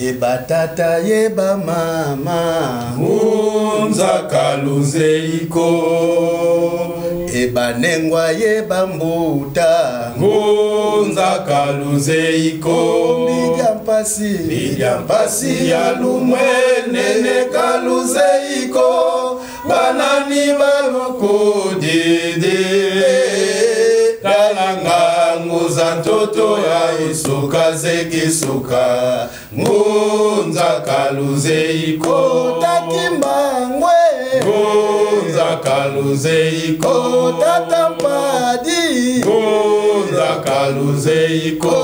Eba tata yeba mama Ngunza kaluzeiko Eba nengwa yeba mbuta Ngunza kaluzeiko Mbidya mpasi Mbidya mpasi ya lumwenene kaluzeiko Banani balukudidi Talanga nguza ntoto ya isuka zekisuka Ngunza kaluzeiko Takimbangwe Ngunza kaluzeiko Tata mpadi Ngunza kaluzeiko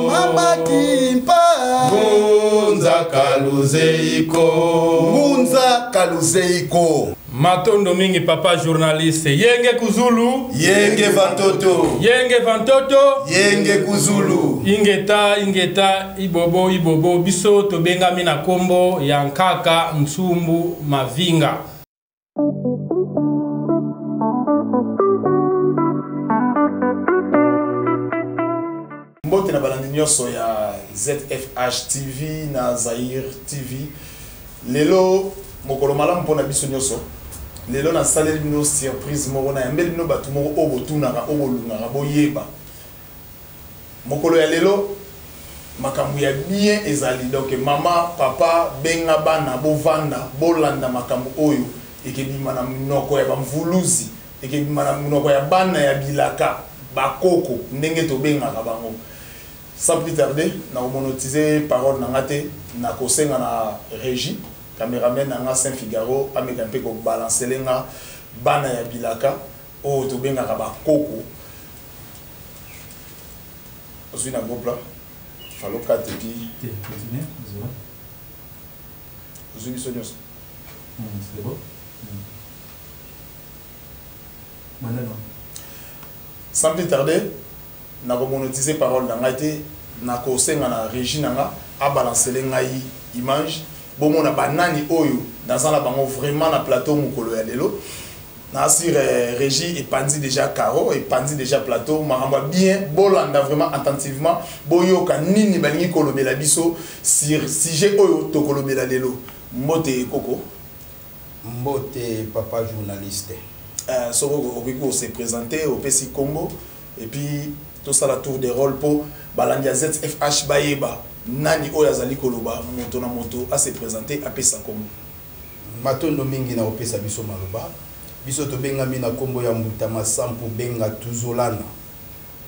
Mama kimpa Ngunza kaluzeiko Ngunza kaluzeiko Matondo mingi papa journaliste. Yenge Kuzulu. Yenge Vantoto. Yenge Vantoto. Yenge Kuzulu. Ingeta, ingeta, ibobo, ibobo. Biso tobengami na kombo ya Nkaka Ntsumbu Mavinga. Mbote na balandi nyonso ya ZFH TV na Zaire TV. Lelo mokolo malamu mpona biso nyonso. Lelo nasaleli bino surprise moko, nayambeli bino bato moko oyo botunaka, oyo bolungaka, boyeba. Mokolo ya lelo makambo ya bien ezali. Donc mama, papa, benga bana, bovanda, bolanda makambo oyo ekebima na monoko ya bamvuluzi, ekebima na monoko ya bana ya bilaka, bakoko ndenge tobengaka bango. Sans plus tarder, na komonotiser parole na nga te, na kosenga na régie, cameraman na nga Saint Figaro ameka mpe kobalancer nga bana ya bilaka oyo tobengaka bakoko. Ozwi na groupe là, faloka te puis ozwi biso nyonso. C'est bon. Sans plus tarder, na komonotiser parole na ngai te, na kosenga na régie na nga abalancer ngai image. Bomona banani oyo naza na bango vraiment na plateau mokolo ya lelo. Na sur régie epandi déjà carreau, epandi déjà plateau, makambo bien bolanda vraiment attentivement, boyoka nini balingi kolobela biso sur sujet oyo tokolobela lelo. Mbote koko. Mbote papa journaliste. Soko okoki ko se présenter opesi kombo et puis tosala tour de rôle po balandi ya ZFH bayeba nani oyo azali koloba, moto na moto a se présenter apesa kombo. Matondo mingi na opesa biso maloba. Biso tobengami na kombo ya Mbuta Masampu Benga Tuzolana.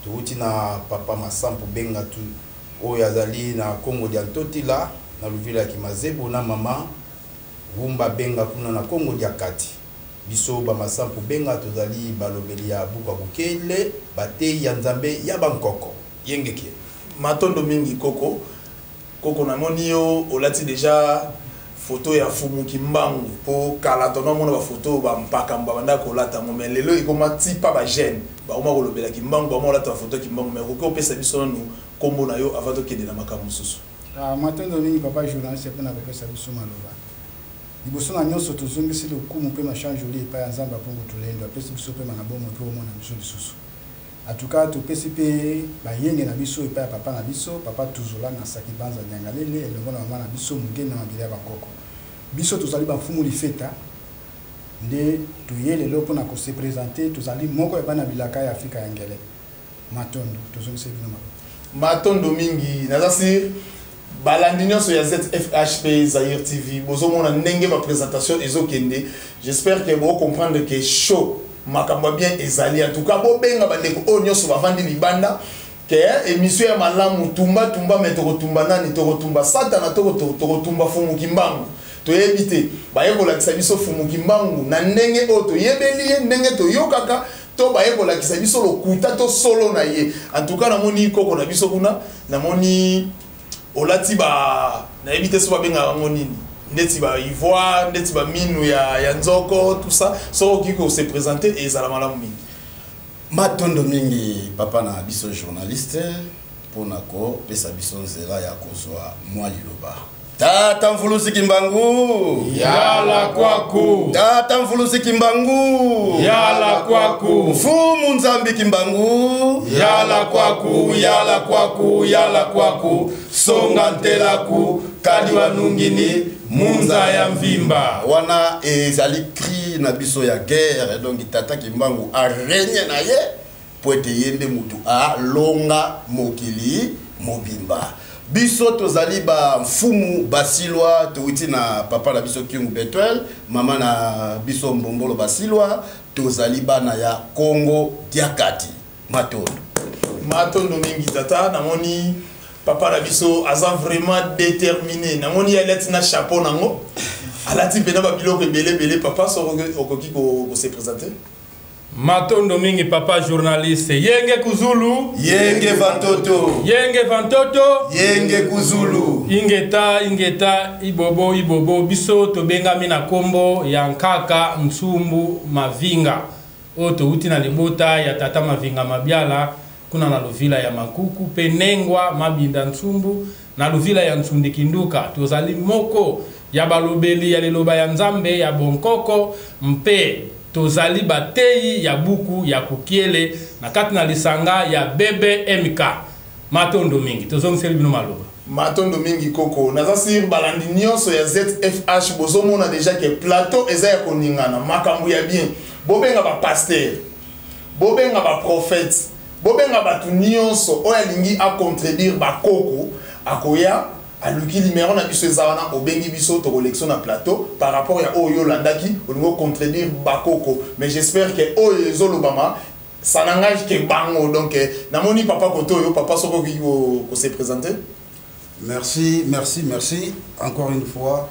Touti na papa Masampu Benga tu oyo azali na Kongo dia Ntotila na luvila ya Kimazebo na mama Rumba Benga kuna na Kongo dia Kati. Biso ba Masampu Benga tozali balobeli ya buka bukele batei ya Nzambe ya bankoko. Yengeke. Matondo mingi koko. Koko namoni yo olati déjà photo ya Fumu Kimbangu po kala tono mona ba photo ba mpaka mba banda kolata mo, mais lelo ekoma tipa ba jeune ba oma kolobela Kimbangu, ba oma kolata ba photo Kimbangu, mais okoki opesa biso nanu kombo na yo avant tokende na makambo mosusu. Matondo mingi papa journaliste mpona kopesa biso maloba. Liboso na nyonso tozongisi lokumu mpe machange joli epai ya Nzambe apongo tolendo apesi biso mpe na bomoi mpe omona biso lisusu. En tout cas topesi mpe bayenge na biso epai ya papa na biso, papa Tuzola na Saki Banza Nyangalele elongo na mama na biso Mugeni na mabele ya bakoko. Biso tozali bafumu lifeta nde toye lelo mpona kose présenter, tozali moko ya bana bilaka ya Afrika ya ngele. Matondo tozongisi bino maloba. Matondo mingi naza sur balandi nyonso ya ZFHP Zaire TV, bozomona ndenge ba présentation ezokende. J'espère que vous comprendre que show makambo bien ezali. En tout cas bobenga bandeko oyo nyonso bavandi libanda ke émission ya malamu tumba tumba, mais tokotumba nani? Tokotumba Satana, tokotumba Fumu Kimbangu. Toyebi te baye kolakisa biso Fumu Kimbangu na ndenge oyo toyebeli ye, ndenge toyokaka, to baye kolakisa biso lokuta to solo na ye. En tout cas namoni koko na biso kuna, namoni olati ba nayebi te so babengaka yango nini, ndeti ba ivoire, ndeti ba minu ya nzoko, tout ça. Soki okoki ko se présenter ezala malamu mingi. Matondo mingi papa na biso journaliste mpona kopesa biso nzela ya kozwa mwa liloba. Tata Mvuluzi Kimbangu. Yala kwaku. Tata Mvuluzi Kimbangu. Yala kwaku. Mfumu Nzambi Kimbangu. Yala kwaku, yala kwaku, yala kwaku. Songa ntelaku, kadi wanungini, munza ya mvimba. Wana ezali cri na biso ya guerre, donc Tata Kimbangu a règne na ye po ete ye nde mutu alonga mokili mobimba. Biso tozali ba mfumu basilwa, towuti na papa na biso Kyungu Betuel, mama na biso Mbombolo Basilwa, tozali bana ya Kongo Diakati. Matondo. Matondo mingi tata, namoni papa na biso aza vraiment déterminé. Namoni ye alati na chapeau nango, alati mpe na ba biloko ebele ebele. Papa, soki okoki ko se présenter. Matondo mingi papa journaliste. Yenge Kuzulu. Yenge Vantoto. Yenge Vantoto. Yenge Kuzulu. Ingeta, ingeta, ibobo, ibobo. Biso tobengami na kombo ya Nkaka Ntsumbu Mavinga. Oyo towuti na libota ya tata Mavinga Mabiala kuna na Luvila ya Makuku pe Nengwa Mabinda Ntsumbu na Luvila ya Ntsundi Kinduka. Tozali moko ya balobeli ya liloba ya Nzambe ya bonkoko mpe tozali bateyi ya buku ya Kukiele na kati na lisanga ya BBMK. Matondo mingi, tozongiseli bino maloba. Matondo mingi koko. Naza sur balandi nyonso ya ZFH, bozomona déjà que plateau eza ya koningana, makambo ya bien. Bobenga ba pasteur, bobenga ba prophète, bobenga batu nyonso oyo alingi a contredire ba koko, akoya aluki numéro na biso eza wana, obengi biso tokolekisa na plateau par rapport ya oyo olandaki, olingi o contredire ba koko. Mais j'espère que oyo ezolobama ça n'engage que bango. Donc namoni papa koto oyo, papa soko okoki ko se présenter. Merci, merci, merci encore une fois.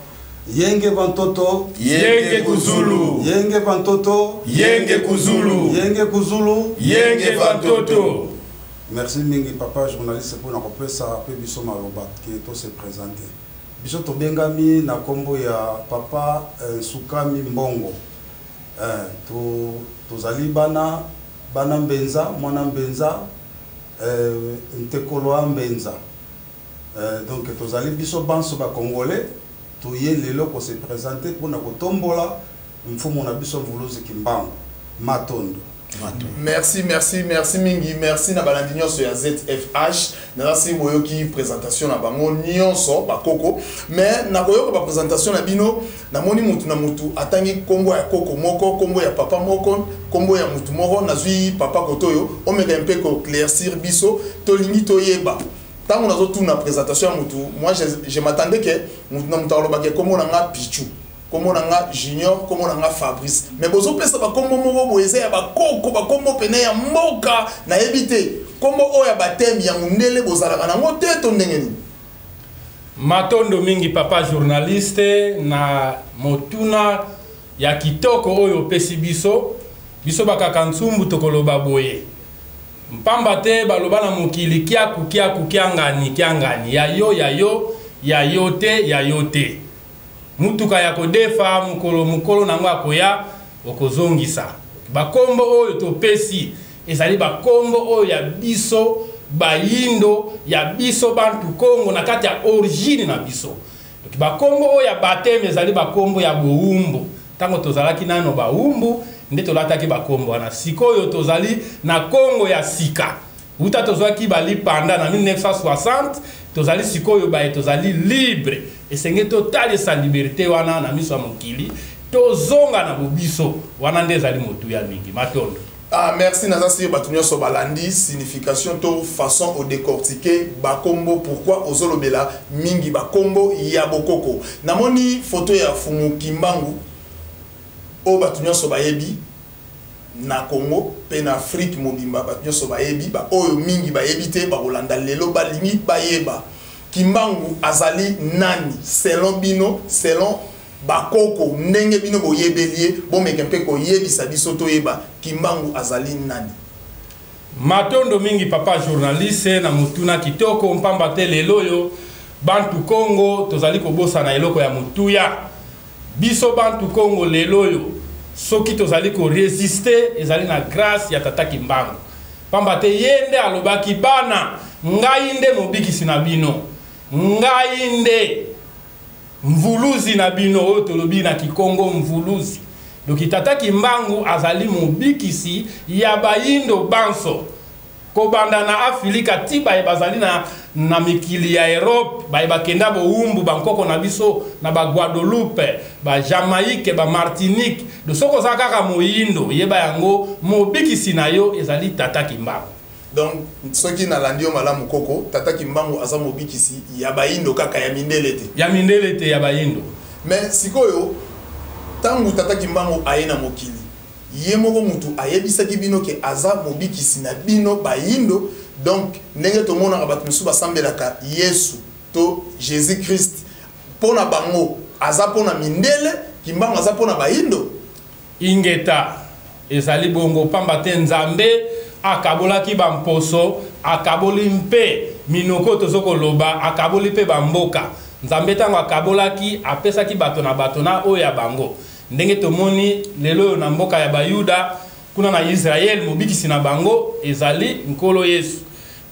Yenge Vantoto. Yenge Kuzulu. Yenge Vantoto. Yenge Kuzulu. Yenge Kuzulu. Yenge Vantoto. Merci mingi papa journaliste pour na kopesa pe biso maloba ke to se présenter. Biso tobengami na kombo ya papa Nsukami Mbongo. Tozali bana, bana Mbenza, mwana Mbenza, Ntekolo Mbenza. Donc tozali biso banso ba Congolais, toye lelo ko se présenter pour na kotombola mfumu na biso Mvuluzi Kimbangu. Matondo. Matondo. Merci, merci, merci mingi, merci na balandi nyonso ya ZFH. Nasi boyoki présentation na bango nyonso ba koko, mais na koyoka ba présentation na bino, namoni mutu na mutu atangi kombo ya koko moko, kombo ya papa moko, kombo ya mutu moko, nazwi papa kotoyo, omeka mpe ko éclaircir biso, tolingi toyeba. Tango nazo tourner la présentation ya mutu, moi je m'attendais que mutu na mutu alobake kombo na nga Pichu, kombo na nga Junior, kombo na nga Fabrice. Mais bozo pesa ba kombo moko boye eza ya ba koko, ba kombo pene ya mboka, nayebi te. Kombo oyo ya baptême ya mundele bozalaka nango te to ndenge nini? Matondo mingi papa journaliste na motuna ya kitoko oyo opesi biso. Biso bakaka ntsumbu tokoloba boye. Mpamba te baloba na mokili kiaku kiaku kiangani kiangani ya yo ya yo ya yo te ya yo te. Mutuka ya kodefa mokolo mokolo nango akoya okozongisa. Bakombo oyo topesi ezali bakombo oyo ya biso bayindo ya biso bantu Kongo na kati ya origine na biso. Donc bakombo oyo ya baptême ezali bakombo ya bowumbu. Tango tozalaki nano bawumbu nde tolataki bakombo wana. Sikoyo tozali na Kongo ya sika. Uta tozwaki balipanda na 1960, tozali sikoyo baye tozali libre. Esenge totalisa liberté wana na miso ya mokili, tozonga na bobiso wana nde ezali motuya mingi. Matondo. Ah, merci naza sir bato nyonso balandi signification to façon o décortiquer bakombo, pourquoi ozolobela mingi bakombo ya bokoko. Namoni photo ya Fumu Kimbangu oyo bato nyonso bayebi na Congo pe na Afrique mobimba, bato nyonso bayebi, ba oyo mingi bayebi te bakolanda lelo balingi bayeba Kimbangu azali nani selon bino, selon bakoko ndenge bino boyebeli ye, bomeke mpe koyebisa biso toyeba Kimbangu azali nani. Matondo mingi papa journaliste na motuna kitoko, mpamba te lelo oyo bantu Congo tozali kobosana eloko ya motuya. Biso bantu Congo lelo oyo soki tozali koresiste ezali na grâce ya tata Kimbangu. Pamba te ye nde alobaki bana ngai nde mobikisi na bino, ngai nde. Mvuluzi na bino oyo tolobi na kikongo mvuluzi. Donc tata Kimbangu azali mobikisi ya bayindo banso. Kobanda na Afilika ti baye bazali na, na mikili ya Europe, baye bakenda bowumbu bankoko na biso na ba Guadeloupe, ba Jamaïque, ba Martinique. Donc soki oza kaka moyindo, yeba yango mobikisi na yo ezali tata Kimbangu. Donc soki nalandi yo malamu koko, tata Kimbangu aza mobikisi ya bayindo kaka, ya mindele te. Ya mindele te, ya bayindo. Mais sikoyo tangu tata Kimbangu aye na mokili, ye moko mutu ayebisaki bino ke aza mobikisi na bino bayindo. Donc ndenge tomonaka bato mosusu basambelaka Yesu to Jésus Christ, mpona bango aza mpona mindele, Kimbangu aza mpona bayindo. Ingeta ezali bongo pamba te Nzambe akabolaki bamposo, akaboli mpe minoko tozo koloba, akaboli mpe bamboka. Nzambe ntango akabolaki, apesaki bato na bato na oyo ya bango. Ndenge tomoni lelo oyo na mboka ya Bayuda, kuna na Israël, mobikisi na bango ezali Nkolo Yesu.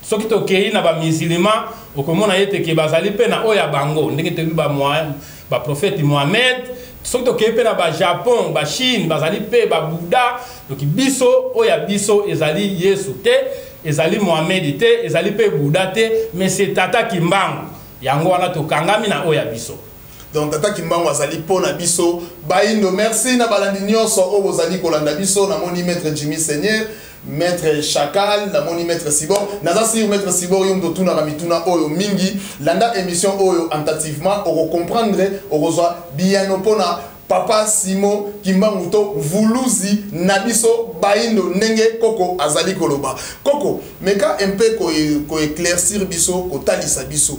Soki tokei na bamizilima, okomona ete ke bazali mpe na oyo ya bango, ndenge toyebi baprofete Mohamed. Soki tokei mpe na Bajapon, Bachine, bazali mpe Babuda. Donc biso oyo ya biso ezali Yesu te, ezali Mohamed te, ezali mpe Buda te, mais c'est tata Kimbangu. Yango wana tokangami na oyo ya biso. Donc tata Kimbangu azali mpo na biso bayindo. Merci na balandi nyonso oyo bozali kolanda biso. Namoni maître Jimmy Seigneur, maître Chacal, namoni maître Sibor. Naza sur maître Sibor, yo moto otunaka mituna oyo mingi. Landa émission oyo attentivement, okocomprendre, okozwa biyano mpona papa Simon Kimbangu to Vuluzi na biso bayindo ndenge koko azali koloba. Koko, meka un peu ko éclaircir biso, kotalisa biso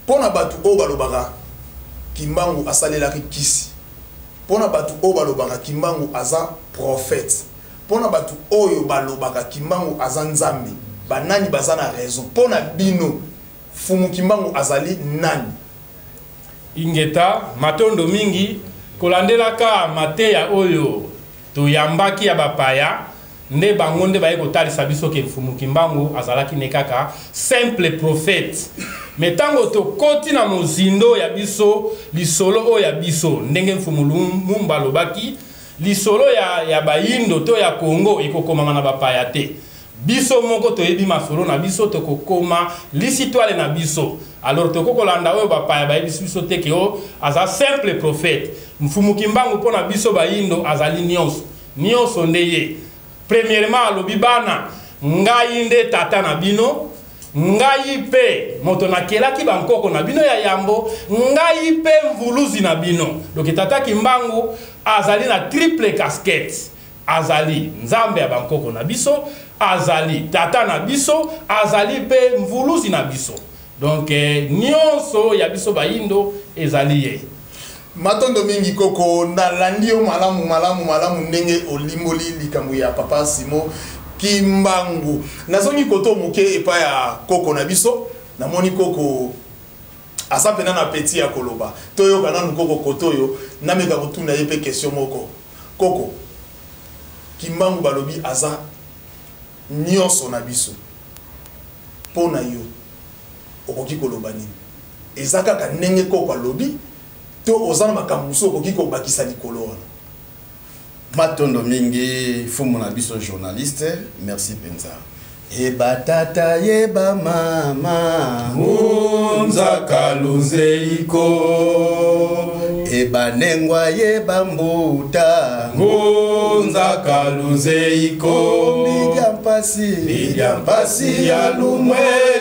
mpona bato oyo balobaka Kimbangu asalelaki kisi, mpona bato oyo balobaka Kimbangu aza prophète, mpona bato oyo balobaka Kimbangu aza Nzambe, banani baza na raison? Mpona bino Fumu Kimbangu azali nani? Ingeta, matondo mingi kolandelaka mateya oyo toyambaki ya bapaya. Nde bango nde baye kotalisa biso ke Mfumu Kimbangu azalaki ne kaka simple prophète. Mais tango tokoti na mozindo ya biso lisolo oyo ya biso, ndenge Mfumu Lumumba alobaki, lisolo ya bayindo to ya Congo ekokomama na bapaya te. Biso moko toyebi masolo na biso, tokokoma lisitwale na biso. Alors tokokolanda oyo bapaya bayebisi biso te ke o aza simple prophète. Mfumu Kimbangu mpona biso bayindo azali nyonso. Nyonso nde ye. Premièrement alobi bana, ngai nde tata na bino, ngai mpe moto nakelaki bankoko na bino ya yambo, ngai mpe mvuluzi na bino. Donc tata Kimbangu azali na triple casquette. Azali Nzambe ya bankoko na biso, azali tata na biso, azali mpe mvuluzi na biso. Donc nyonso ya biso bayindo ezali ye. Matondo mingi koko, nalandi yo malamu malamu malamu ndenge olimboli likambo ya papa Simon Kimbangu. Nazongi koto moke epai ya koko na biso, namoni koko aza pena na petit ya koloba. Toyoka nanu koko koto oyo, nameka kotuna ye pe question moko. Koko, Kimbangu balobi aza nyonso na biso. Mpo na yo okoki koloba nini? Eza kaka ndenge koko alobi to oza na makambo mosusu okoki kobakisa likolo wana? Matondo mingi fumu na biso journaliste, merci penza. Yeba tata, yeba mama, Ngunza kaluzeiko. Eba nengwa, yeba mbuta, Ngunza kaluzeiko. Mbidya mpasi, mbidya mpasi ya lumwe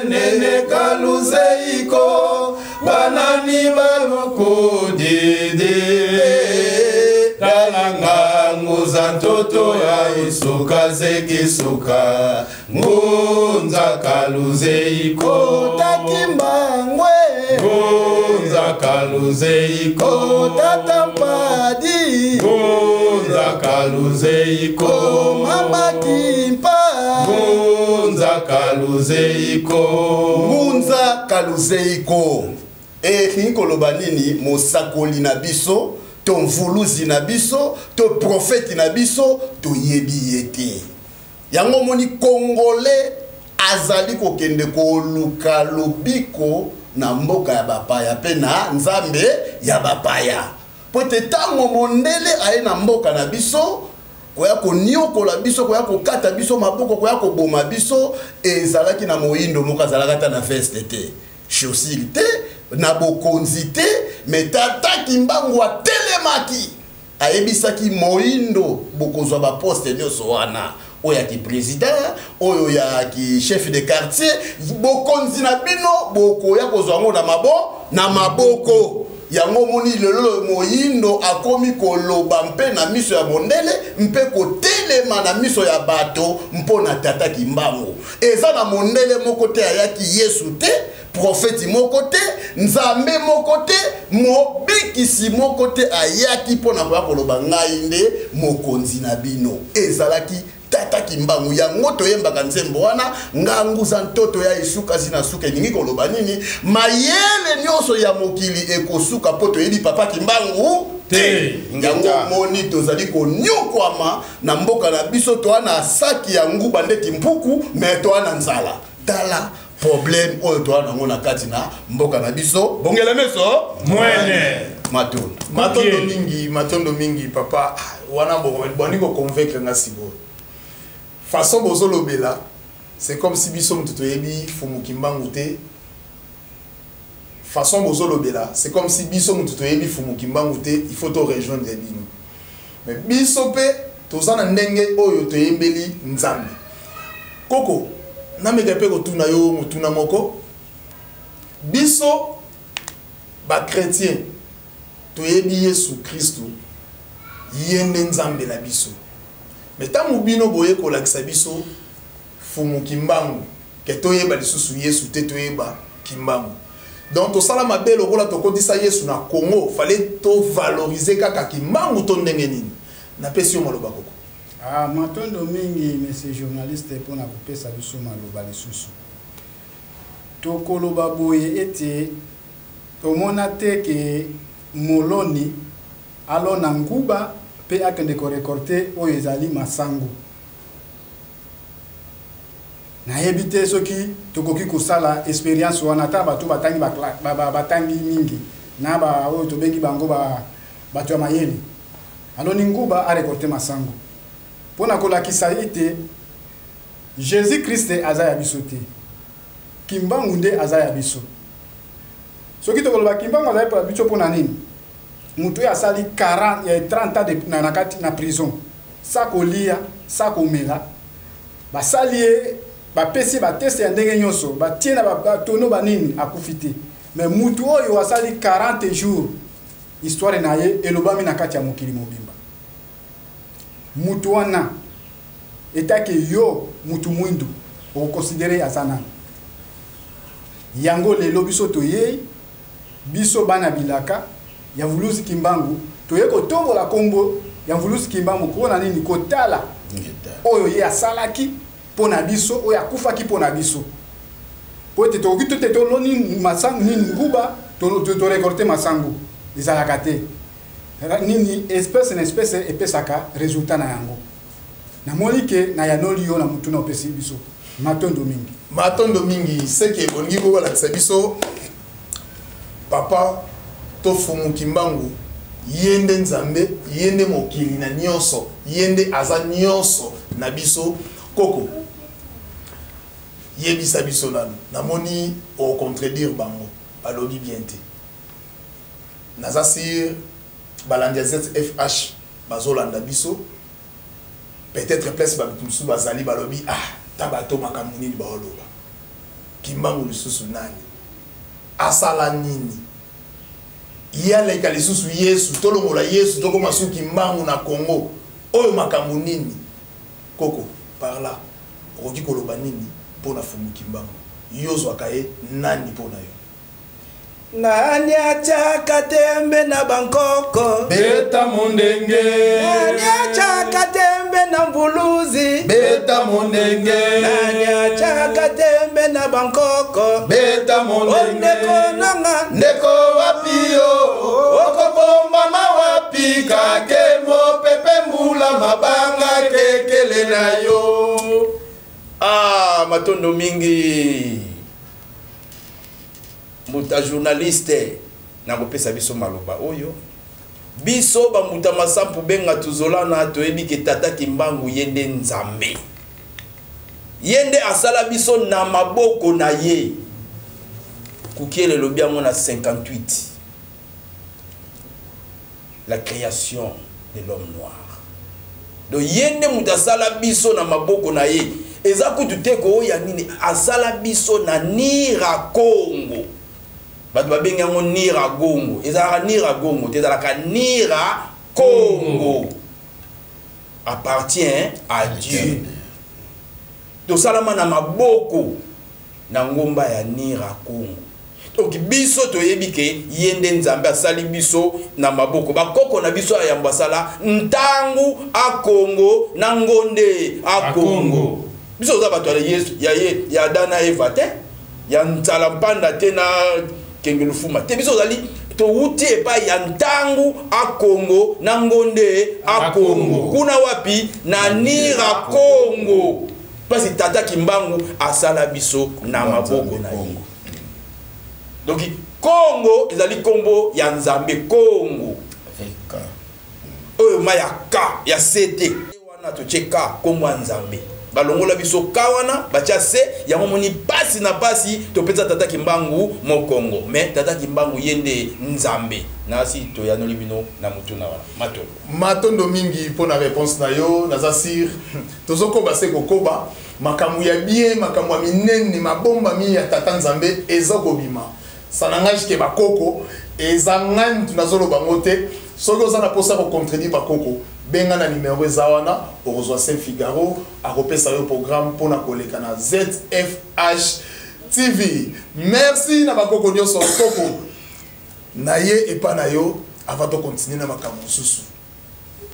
nene kaluzeiko. Banani baluku didi. Talanga nguza ntoto ya isuka zeki suka. Ngunza kaluzeiko. Takimbangwe. Ngunza kaluzeiko. Tata mpadi. Ngunza kaluzeiko. Mama kimpa. Ngunza kaluzeiko. Ngunza kaluzeiko. Elingi koloba nini? Mosakoli na biso, to mvuluzi na biso, to prophète na biso, toyebi ye te. Yango moni Congolais azali kokende koluka lobiko na mboka ya bapaya mpe na nzambe ya bapaya. Mpo ete ntango mondele aye na mboka na biso koya koniokola biso, koya kokata biso maboko, koya koboma biso, ezalaki na moyindo moko azalaka ata na veste te, chaussure te, na bokonzi te, me tata Kimbangu atelemaki, ayebisaki moyindo bokozwa baposte nyonso wana, oyo ya ki président, oyo ya ki chef de quartier, bokonzi na bino bokoya kozwa yango na mabo na maboko. Yango omoni lelo moyindo akomi koloba mpe na miso ya mondele mpe kotelema na miso ya bato mpo na tata Kimbangu. Eza na mondele moko te ayaki Yesu te, profeti moko te, nzambe moko te, mobikisi moko te ayaki mpo na koya koloba ngai nde mokonzi na bino. Ezalaki tata Kimbangu. Yango toyembaka nzembo wana, nganguza ntoto ya esuka zina suka. Elingi koloba nini? Mayele nyonso ya mokili ekosuka mpo toyebi papa Kimbangu te. Yango moni tozali konyokwama na mboka na biso, toa na saki ya nguba ndeti mpuku, me toa na nzala. Tala problème oyo toa nango na kati na mboka na biso. Bongela meso mwene. Matondo. Matondo mingi, matondo mingi papa. Wana boni koconvaincre nga sikoyo. Façon bozolobela, c'est comme si biso moto toyebi Fumu Kimbangu te. Façon bozolobela, c'est comme si biso moto toyebi Fumu Kimbangu te, il faut to rejoindre bino. Mais biso mpe toza na ndenge oyo toyembeli Nzambe. Koko, nameka mpe kotuna yo motuna moko. Biso bachrétien toyebi Yesu Kristu, ye nde Nzambe na biso. Me ntango bino boye kolakisa biso Fumu Kimbangu, ke toyeba lisusu Yesu te, toyeba Kimbangu, donc tosala mabe lokola tokotisa Yesu na Congo. Fallait tovaloriser kaka Kimbangu to ndenge nini? Napesi yo maloba, koko. Ah, matondo mingi monsieur journaliste mpona kopesa biso maloba lisusu. Tokoloba boye ete tomona te ke moloni alona nguba mpe akende korécolter oyo ezali masango. Nayebi te soki tokoki kosala expérience wana. Ata bato batangi, batangi mingi na oyo tobengi bango bato ya mayele, aloni nguba, arécolter masango, mpo na kolakisa ete Jésus Christ aza ya biso te, Kimbangu nde aza ya biso. Soki tokoloba Kimbangu azali ya biso, mpo na nini moto oyo asali 40, 30 ans na kati na prison, sa kolia, sa komela, basali ye, bapesi ye batest ya ndenge nyonso, batie na batono banini, akufi te? Mais mutu oyo asali 40 jours, histoire na ye elobami na kati ya mokili mobimba, mutu wana, etake yo mutu mwindu, okoconsidérer aza nani? Yango lelo biso toyei, biso bana bilaka ya Mvuluzi Kimbangu, toye kotombola nkombo ya Mvuluzi Kimbangu. Mpona nini? Kotala oyo ye asalaki mpo na biso, oyo akufaki mpo na biso, po ete tokoki to te toloni masangu nini, nguba, torécolter masangu. Ezalaka te nini, espèce na espèce epesaka résultat na yango. Namoni ke nayanoli yo na mutuna opesi biso. Matondo mingi. Matondo mingi. Seke bolingi kokolakisa biso papa to Fumu Kimbangu, ye nde Nzambe, ye nde mokili na nyonso, ye nde aza nyonso na biso. Koko, yebisa biso nanu. Namoni ocontredire bango, balobi bien te. Naza sur balandi ya ZFH bazolanda biso, peut-être place bato mosusu bazali, balobi: "Ah, ta bato makambo nini baoloba? Kimbangu lisusu nani? Asala nini? Ye aleka lisusu Yesu? Tolongola Yesu, tokóma su Kimbangu na Congo. Oyo makambo nini?" Koko, par là okoki koloba nini mpo na Fumu Kimbangu? Yo ozwaka ye nani mpo na yo? Nani atiaka tembe na bankoko? Beta mondenge. Nani atiaka tembe na mvuluzi? Beta mondenge. Nani atiaka tembe na bankoko? Beta mondenge. Ndeko nanga. Ndeko wapi yo? Okobombama wapi? Kake mopepe, mbula, mabanga kekele na yo. Ah, matondo mingi. Mbuta journaliste na kopesa biso maloba oyo. Biso ba Mbuta Masampu Benga Tuzolana toyebi ke Tata Kimbangu ye nde Nzambe. Ye nde asala biso na maboko na ye. Kukiele elobi yango na 58. La création de l'homme noir. Donc ye nde moto asala biso na maboko na ye. Eza kutu te ko ya nini asala biso na Nira Congo. Bato babengi yango Nira Gongo. Ezalaka Nira Gongo te, ezalaka Nira Congo. Appartient à Dieu. Tosalama na maboko na ngomba ya Nira Congo. Donc biso toyebi ke ye nde Nzambe asali biso na maboko. Bakoko na biso ya yambo asala ntangu a Congo na ngonde a Congo. Biso toza bato ya Yesu, ya ye, ya Adam na Eva te, ya Ntsala Mpanda te na Kengelufuma te. Biso tozali towuti epai ya ntangu a Congo na ngonde a Congo. Kuna wapi? Na Nira Congo. Parce Tata Kimbangu asala biso na maboko na ye. Donc Congo ezali kombo ya Nzambe, Congo. Oyo ma ya K ya C te. Wana totie K kombo ya Nzambe. Balongola biso K wana batia C, yango moni pasi na pasi topesa Tata Kimbangu mokongo. Mais Tata Kimbangu ye nde Nzambe. Nasi toyanoli bino na mutuna wana. Matondo. Matondo mingi pona réponse na yo, naza sir. Tozokoba se kokoba makambo ya bien, makambo ya minene, mabombami ya Tata Nzambe eza kobima. Ça n'engage que bakoko, eza ngai mutu nazoloba ngo te. Soki oza na posa ko contredire bakoko, benga na numéro eza wana, okozwa Saint Figaro, akopesa yo programme pona koleka na ZFH TV. Merci na bakoko nyonso. Koko na ye epa na yo avant to continuer na makambo mosusu.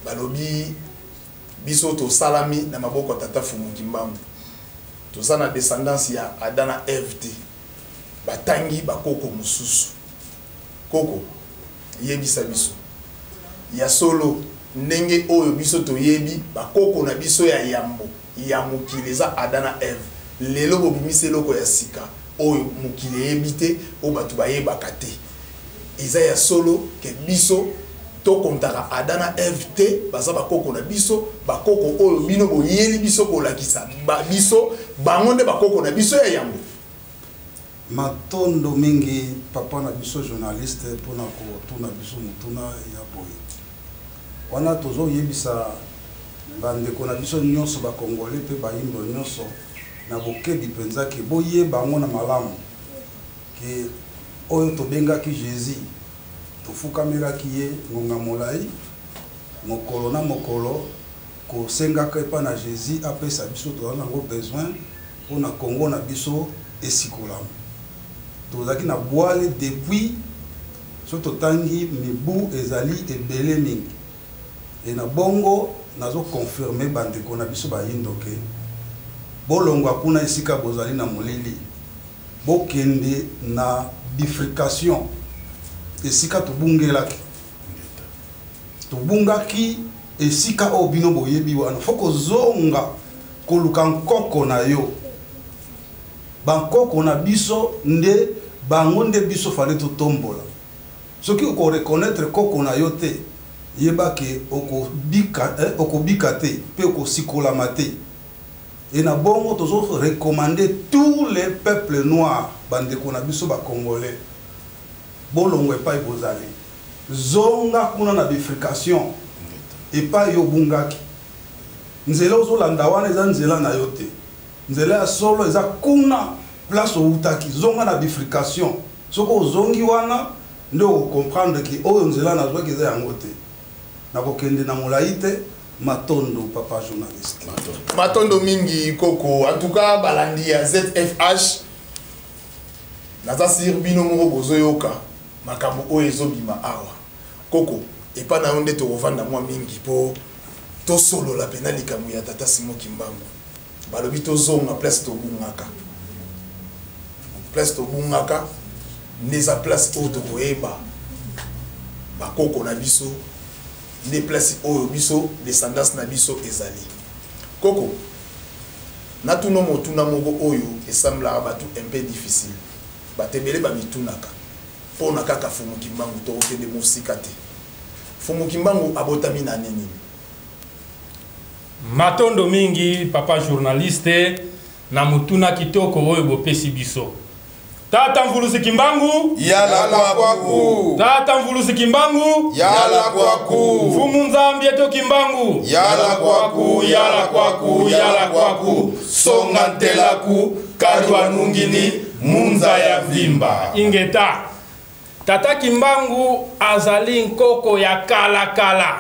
Balobi biso tosalami na maboko ya Tata Fumu Kimbangu. Toza na descendance ya Adam na Eve te. Batangi bakoko mosusu. Koko, yebisa biso ya solo ndenge oyo biso toyebi bakoko na biso ya yambo ya mokili eza Adam na Eve. Lelo bobimisi eloko ya sika oyo mokili eyebi te, oyo bato bayebaka te. Eza ya solo ke biso tokontaka Adam na Eve te, baza bakoko na biso, bakoko oyo bino boyeli biso kolakisa ba biso, bango nde bakoko na biso ya yambo. Matondo mingi papa na biso journaliste pona kotuna biso motuna ya boye. Wana tozoyebisa bandeko na biso nyonso ba Congolais pe bayindo nyonso na bokebi penza ke boyeba yango na malamu ke oyo tobengaki Jesus tofukamelaki ye ngonga molayi mokolo na mokolo kosengaka epa na Jesus apesa biso toza nango besoin pona Congo na biso esikolama. Tozalaki na bwale depuis soki totangi mibu ezali ebele mingi. Et na bongo nazo confirmer bandeko na biso bayindo ke bolongwa kuna esika bozali na molili, bokende na bifurcation esika tobungelaki. Tobungaki esika oyo bino boyebi wana, faut kozonga koluka nkoko na yo. Bankoko na biso nde bango nde biso fallait totombola. Soki oko reconnaître koko na yo te, yeba ke okobika te pe okosikolama te. Et na bongo tozo recommander tous les peuples noirs, bandeko na biso ba congolais, bolongwa epai bozali, zonga kuna na bifurcation epai yo obungaki. Nzela ozolanda wana eza nzela na yo te. Nzela ya solo eza kuna place owutaki, zonga na bifurcation. Soki ozongi wana nde oko comprendre que oyo nzela nazwaki eza yango te. Nakokende na molayi te. Matondo papa journaliste. Matondo mingi koko. En tout cas balandi ya ZFH naza sur bino moko bozoyoka makambo oyo ezobima awa. Koko epa na yo nde tokovanda mwa mingi po tosolola pena likambo ya tata Simon Kimbangu. Balobi tozonga place tobungaka. Place tobungaka nde eza place oyo tokoyeba bakoko na biso, nde place oyo biso descendance na biso ezali. Koko, natuna motuna moko oyo esemblaka bato un peu difficile. Bato ebele bamitunaka mpo na kaka Fumu Kimbangu, tokokende mosika te. Fumu Kimbangu abotami na annee nini? Matondo mingi papa journaliste na motuna kitoko oyo bopesi biso. Tata Mvuluzi Kimbangu yala kwaku. Tata Mvuluzi Kimbangu yala kwaku. Mfumu Nzambi eto Kimbangu yala kwaku, yala kwaku, yala kwaku. Songa ntelaku kadwa nungini munza ya vimba. Ingeta. Tata Kimbangu azali nkoko ya kala kala.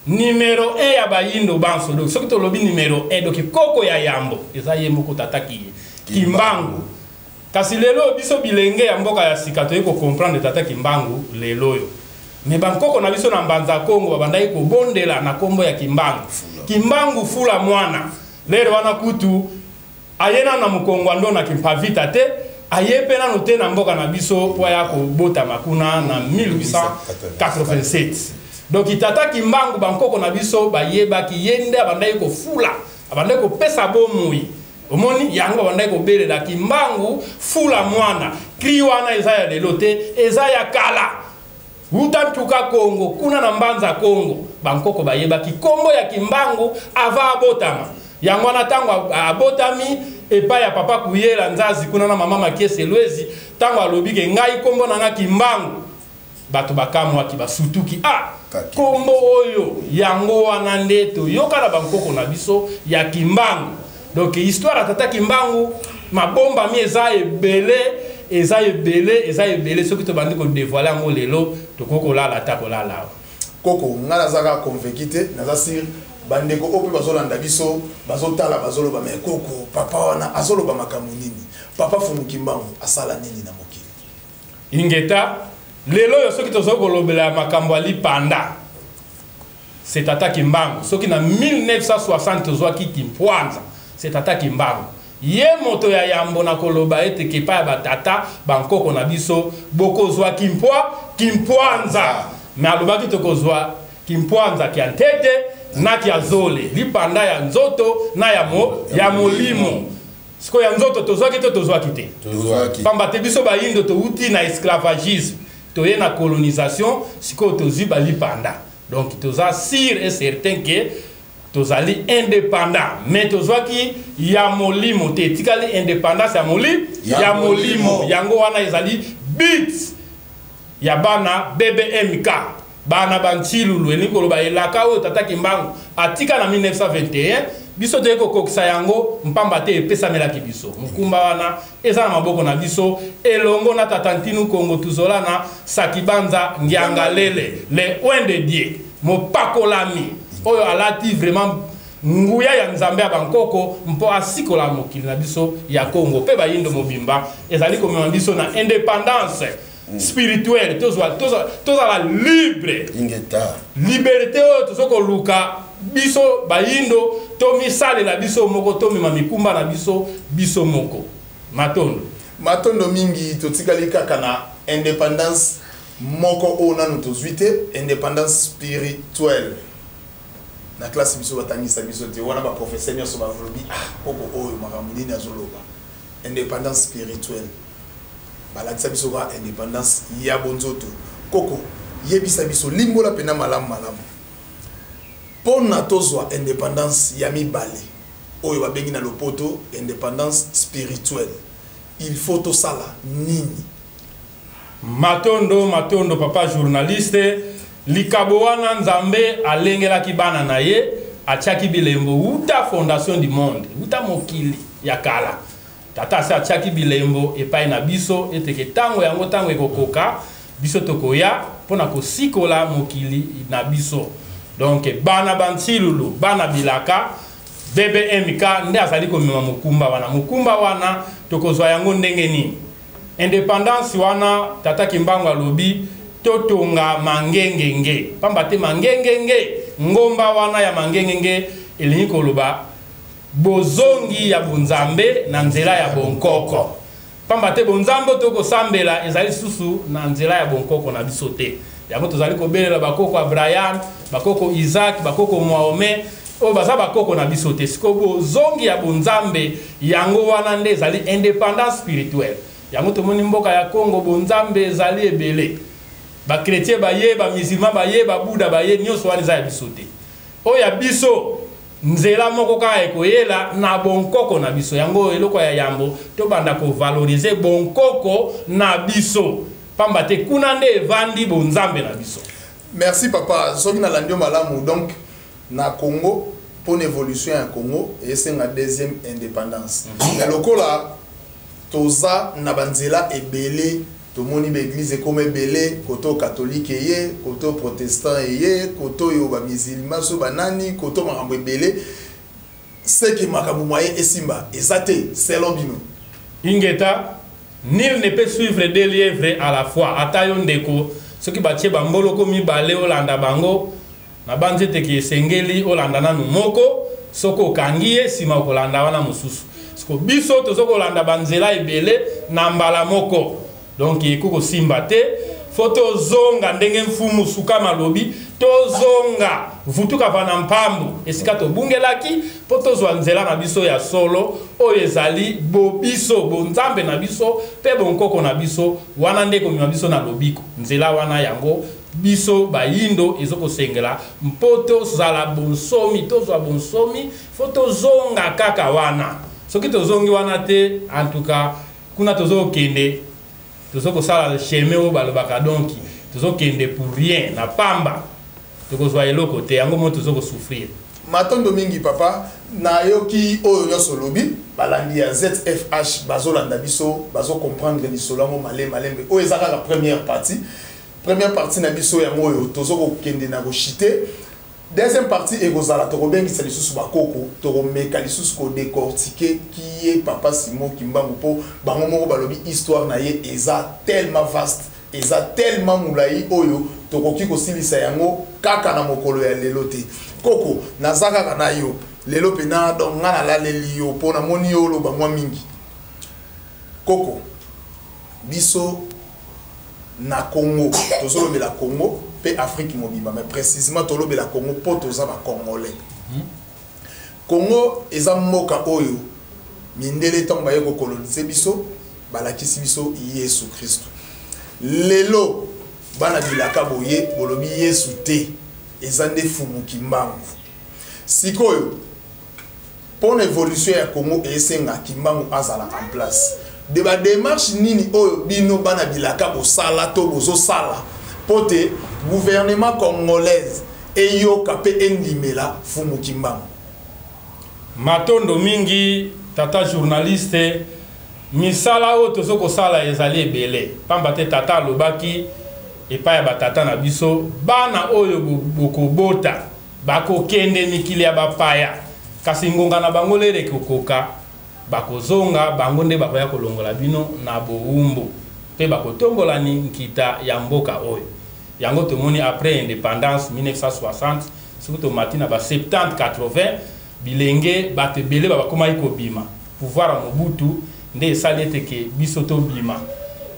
Numero 1 ya bayindo banso. Donc soki tolobi numero 1, donc koko ya yambo eza ye moko tata Kimbangu. Kasi lelo biso bilenge ya mboka ya sika toyei ko comprendre tata Kimbangu lelo oyo. Mais bankoko na biso na Mbanza Kongo babandaki kobondela na kombo ya Kimbangu. Kimbangu fula mwana. Lero wana kutu aye nanu na mokongo ando na Kimpavita te, aye pe nanu te na mboka na biso po aya kobotama kuna na 1887. Donc tata Kimbangu bankoko na biso bayebaki ye nde abandaki kofula, abandaki kopesa bomoi. Omoni yango babandaki kobelela Kimbangu fula mwana. Cri wana eza ya lelo te, eza ya kala. Wuta ntuka Kongo kuna na Mbanza Kongo, bankoko bayebaki kombo ya Kimbangu avant abotama. Yango wana tango abotami epai ya papa Kuyela Nzazi kuna na mama Makiese Lwezi, tango alobi ke ngai kombo na nga Kimbangu, bato bakamwaki, basutuki. Ah, kombo oyo yango wana nde toyoka na bankoko na biso ya Kimbangu. Donc histoire ya tata Kimbangu mabombami eza ebele, eza ebele, eza ebele. Soki tobandi ko dévoiler yango lelo, tokoki kolala ata kolala awa. Koko, nga naza kaka convaincu te, naza sur bandeko oyo mpe bazolanda biso, bazotala, bazoloba mais koko, papa wana azoloba makambo nini? Papa Fumu Kimbangu asala nini na mokili? Ingeta, lelo oyo soki tozo kolobela makambo ya lipanda, c'est tata Kimbangu. Soki na 1960 tozwaki Kimpwanza, c'est tata Kimbangu. Ye moto ya yambo na koloba ete kepa ya batata bankoko na biso bokozwa Kimpwanza. Mais alobaki tokozwa Kimpwanza kia ntete na kia zole, lipanda ya nzoto na ya ya molimo. Sikoyo ya nzoto tozwaki to tozwaki te? Tozwaki. Pamba te biso bayindo towuti na esclavagisme, toye na colonisation, sikoyo tozwi balipanda. Donc toza sûr et certain que tozali indépendant, mais tozwaki ya molimo te, etikali indépendance ya ya molimo. Yango wana ezali but ya bana BBMK, bana ba Nchilulu, elingi koloba elaka oyo tata Kimbangu atika na 1921, biso toyei kokokisa yango mpamba te epesamelaki biso. Mokumba wana eza na maboko na biso elongo na tata Ntinu Kongo Tuzolana Sakibanza Ngiangalele, le oint de Dieu, mopakolami oyo alati vraiment nguya ya Nzambe ya bankoko mpo asikola mokili na biso ya Kongo mpe bayindo mobimba. Ezali komema biso na indépendance spirituelle, tozala libre. Ingeta. Liberté oyo tozo koluka biso bayindo, tomisalela biso moko, tomema mikumba na biso, biso moko. Matondo. Matondo mingi, totikali kaka na indépendance moko oyo nanu tozwi te, indépendance spirituelle. Na classe biso batangisa biso te, wana ba professeur nyonso balobi, ah, koko oyo makambo nini azoloba. Indépendance spirituelle. Balakisa biso kaka indépendance ya bonzoto. Koko, yebisa biso, limbola pena malamu malamu. Pona tozwa indépendance ya mibale oyo babengi na lopoto indépendance spirituelle, il faut tosala nini? Matondo, matondo papa journaliste. Likabo wana Nzambe alengelaki bana na ye, atiaki bilembo wuta fondation du monde, wuta mokili ya kala. Tata asi atiaki bilembo epai na biso ete ke tango yango tango ekokoka biso tokoya mpona kosikola mokili na biso. Donc bana ba Nchilulu, bana bilaka, BBMK nde azali komema mokumba wana. Mokumba wana tokozwa yango ndenge nini? Indépendance wana tata Kimbangu alobi totonga mangengenge, pamba te mangengenge, ngomba wana ya mangengenge elingi koloba bozongi ya bonzambe na nzela ya bonkoko. Pamba te bonzambe tokosambela ezali susu na nzela ya bonkoko na biso te. Yango tozali kobelela bakoko Abraham, bakoko Isaac, bakoko Mohamed, oyo baza bakoko na biso te. Sikoyo bozongi ya bonzambe yango wana nde ezali indépendance spirituelle. Yango tomoni mboka ya Congo bonzambe ezali ebele. Ba chrétien baye, ba musulman baye, ba bouddha baye, nyonso wana eza ya biso te. Oyo ya biso nzela moko kaka ekoyela na bonkoko na biso. Yango eloko ya yambo tobanda kovalorize bonkoko na biso, pamba te kuna nde evandi bonzambe na biso. Merci papa, soki nalandi yo malamu, donc na Congo pour évolution ya Congo esenga deuxième indépendance. Mais lokola toza na banzela ebele, tomoni baeglise ekoma ebele, koto catholique eye, koto protestant eye, koto oyo bamusulman so banani, koto makambo ebele, seke makambo moye esimba eza te selon bino. Ingeta, nul ne peut suivre deux lièvres à la fois. Ata yo ndeko, soki batie bamboloko mibale olanda bango, nabanzi ete ke esengeli olanda nanu moko, soki okangi ye nsima okolanda wana mosusu. Siko biso tozo kolanda banzela ebele na mbala moko, donc ekoki kosimba te. Fo tozonga ndenge mfumu Sukama alobi, tozonga vutuka va na mpambu esika tobungelaki, mpo tozwa nzela na biso ya solo oyo ezali bobiso bonzambe na biso mpe bonkoko na biso. Wana nde ekomema biso na lobiko. Nzela wana yango biso bayindo ezokosengela mpo tozala bonsomi, tozwa bonsomi, fo tozonga kaka wana. Soki tozongi wana te, en tout cas kuna tozokende, tozokosala chemin oyo balobaka, donc tozokende pour rien, na pamba, tokozwa eloko te. Yango mo tozokosouffrir. Matondo mingi papa, nayoki oyo nyonso olobi. Balandi ya ZFH bazolanda biso, bazocomprendre lisolo yango malembe malembe. Oyo eza kaka première partie, première partie na biso yango oyo tozokokende na koshite. Deuxième partie ekozala tokobengisa lisusu bakoko, tokomeka lisusu kodécortiquer qui est papa Simon Kimbangu, mpo bango moko balobi histoire na ye eza tellement vaste, eza tellement molai oyo tokoki kosilisa yango kaka na mokolo ya lelo te. Koko, naza kaka na yo lelo mpena, donc nga nalaleli yo mpo namoni yo oloba mwa mingi. Koko, biso na Congo tozolobela Congo mpe Afrique mobimba, mais précisément tolobela Congo mpo toza bacongolais. Congo eza mboka oyo mindele ntango baye kokolonize biso balakisi biso Yesu Kristu. Lelo bana bilaka boye bolobi Yesu te, eza nde Fumu Kimbangu. Sikoyo mpo na évolution ya Congo esenga Kimbangu azala en place. De badémarche nini oyo bino bana bilaka bosala to bozosala mpo te gouvernement congolaise eyoka mpe endimela Fumu Kimbangu? Matondo mingi tata journaliste. Misala oyo tozo kosala ezali ebele, pamba te tata alobaki epai ya batata na biso, bana oyo bokobota bakokende mikili ya bapaya, kasi ngonga na bango lere ekokoka, bakozonga, bango nde bakoya kolongola bino na bowumbu mpe bakotombola ni nkita ya mboka oyo. Yango tomoni après indépendance 1960, soki tomati na ba 70 80, bilenge bato ebele bakomaki kobima. Pouvoir ya Mobutu nde esali ete ke biso tobima.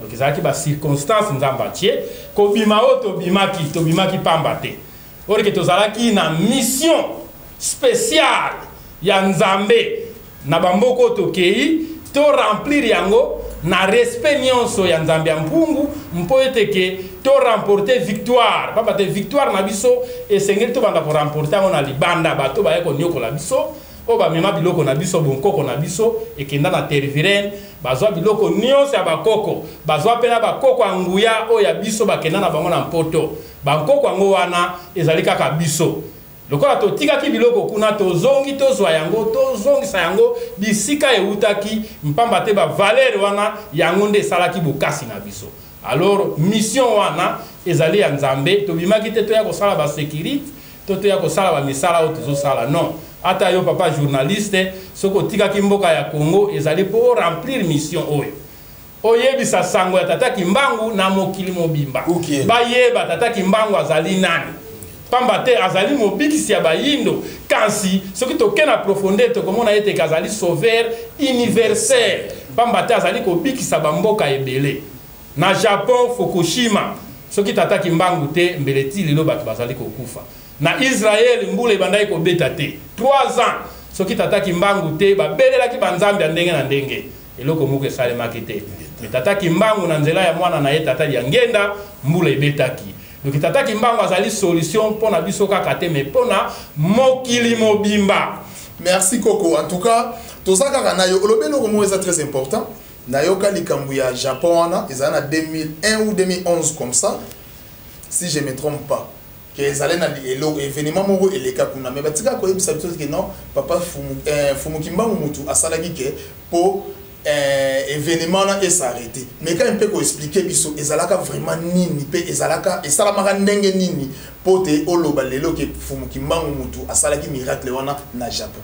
Donc ezalaki bacirconstance Nzambe atie kobima oyo tobimaki, tobimaki pamba te, oyo ke tozalaki na mission spéciale ya Nzambe na bamboka oyo tokei, to remplir yango na respect nyonso ya Nzambe ya mpungu, mpo ete ke to remporter victoire. Pamba te victoire na biso esengeli tobanda koremporter yango na libanda. Bato baye koniokola biso, oyo bamema biloko na biso, bonkoko na biso ekenda na tervirene, bazwa biloko nyonso ya bakoko, bazwa mpe na bakoko ya nguya oyo ya biso, bakenda na bango na Mpoto. Bankoko yango wana ezali kaka biso. Lokola totikaki biloko kuna, tozongi tozwa yango, tozongisa yango bisika eutaki, mpamba te bavaleur wana yango nde esalaki bokasi na biso. Alors mission wana ezali ya Nzambe. Tobimaki te toya kosala basécurité to toya kosala bamisala oyo tozosala, non. Ata yo papa journaliste, soki otikaki mboka ya Congo, ezali mpo oremplir mission oyo, oyebisa sango ya tata Kimbangu na mokili mobimba, bayeba tata Kimbangu azali nani, pamba te azali mobikisi ya bayindo. Kasi soki toke na profondeur, tokomona ete azali sauveur universel, pamba te azali kobikisa bamboka ebele. Na Japon, Fukushima, soki tata Kimbangu te, mbele ti lelo bato bazali kokufa. Na Israel, mbula ebandaki kobeta te 3 ans, soki tata Kimbangu te, babelelaki banzambe ya ndenge na ndenge, eloko moko esalemaki te. Mais Tata Kimbangu na nzela ya mwana na ye Tata Diangenda, mbula ebetaki. Donc Tata Kimbangu azali solution mpona biso kaka te, mais mpona mokili mobimba. Merci Koko. En tout cas, toza kaka na yo. Olobi eloko moko eza très important. Nayoka likambo ya Japon wana, ezali na 2001 ou 2011 comme ça, si je me trompe pas. Ke ezali na eloko événement moko eleka kuna, mais batika koyebisa biso ke non, papa Fumu, Fumu Kimbangu mutu asalaki ke po événement na es'arrêter. Mais quand mpe koexpliquer biso ezalaka vraiment nini mpe ezalaka esalamaka ndenge nini po te oloba lelo ke Fumu Kimbangu mutu asalaki miracle wana na Japon?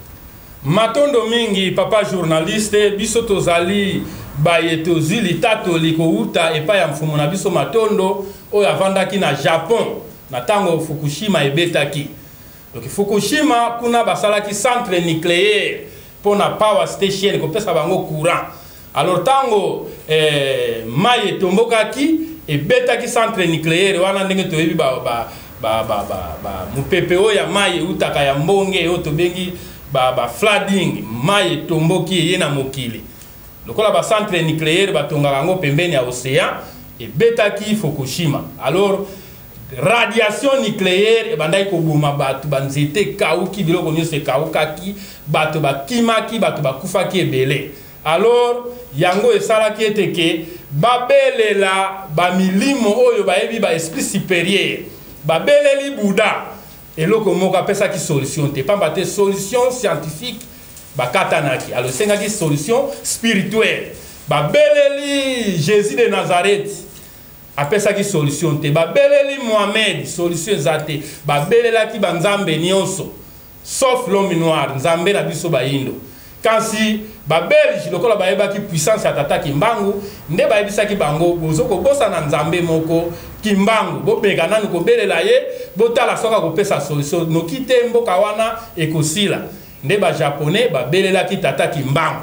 Matondo mingi, papa journaliste. Biso tozali baye tozwi litatoli kouta epai ya mfumu na biso Matondo oyo avandaki na Japon na ntango Fukushima ebetaki. Donc Fukushima kuna basalaki centre nucléaire mpona power station kopesa bango courant. Alors ntango mai etombokaki, ebetaki centre nucléaire wana, ndenge toyebi ba, ba, ba, ba, ba, ba, mopepe oyo ya mai eutaka ya mbonge oyo tobengi ba flooding, mai etomboki eye na mokili. Lokola bacentre nucléaire batongaka yango pembeni ya océan, ebetaki Fukushima. Alors radiation nucléaire ebandaki koboma bato, banzete ekauki, biloko nyonso ekaukaki, bato bakimaki, bato bakufaki ebele. Alors yango esalaki ete ke babelela bamilimo oyo bayebi, baesprit supérieur. Babeleli Bouddha, eloko moko apesaki solution te, pamba te solution scientifique bakatanaki. Alors esengaki solution spirituelle. Babeleli Jésus de Nazareth, apesaki solution te. Babeleli Mohamed, solution eza te. Babelelaki banzambe nyonso sauf l'homme noir, nzambe na biso bayindo. Kasi babelge, lokola bayebaki puissance ya Tata Kimbangu, nde bayebisaki bango: bozo kobosana nzambe moko Kimbangu, bobeka nanu kobelela ye, botala soki akopesa solution, noki te mboka wana ekosila. Nde bajaponais babelelaki Tata Kimbangu.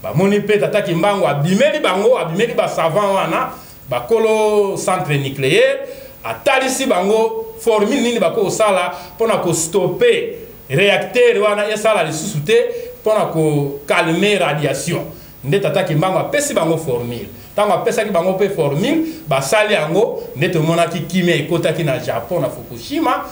Bamoni mpe Tata Kimbangu abimeli bango, abimeli basavant wana, bakolo centre nucléaire, atalisi bango formule nini bakosala mpona kostopper réacteur wana esala lisusu te, mpona kocalmer radiation. Nde Tata Kimbangu apesi bango formule. Ntango apesaki bango mpe formule, basali yango, nde tomonaki kimia ekotaki na Japon, na Fukushima.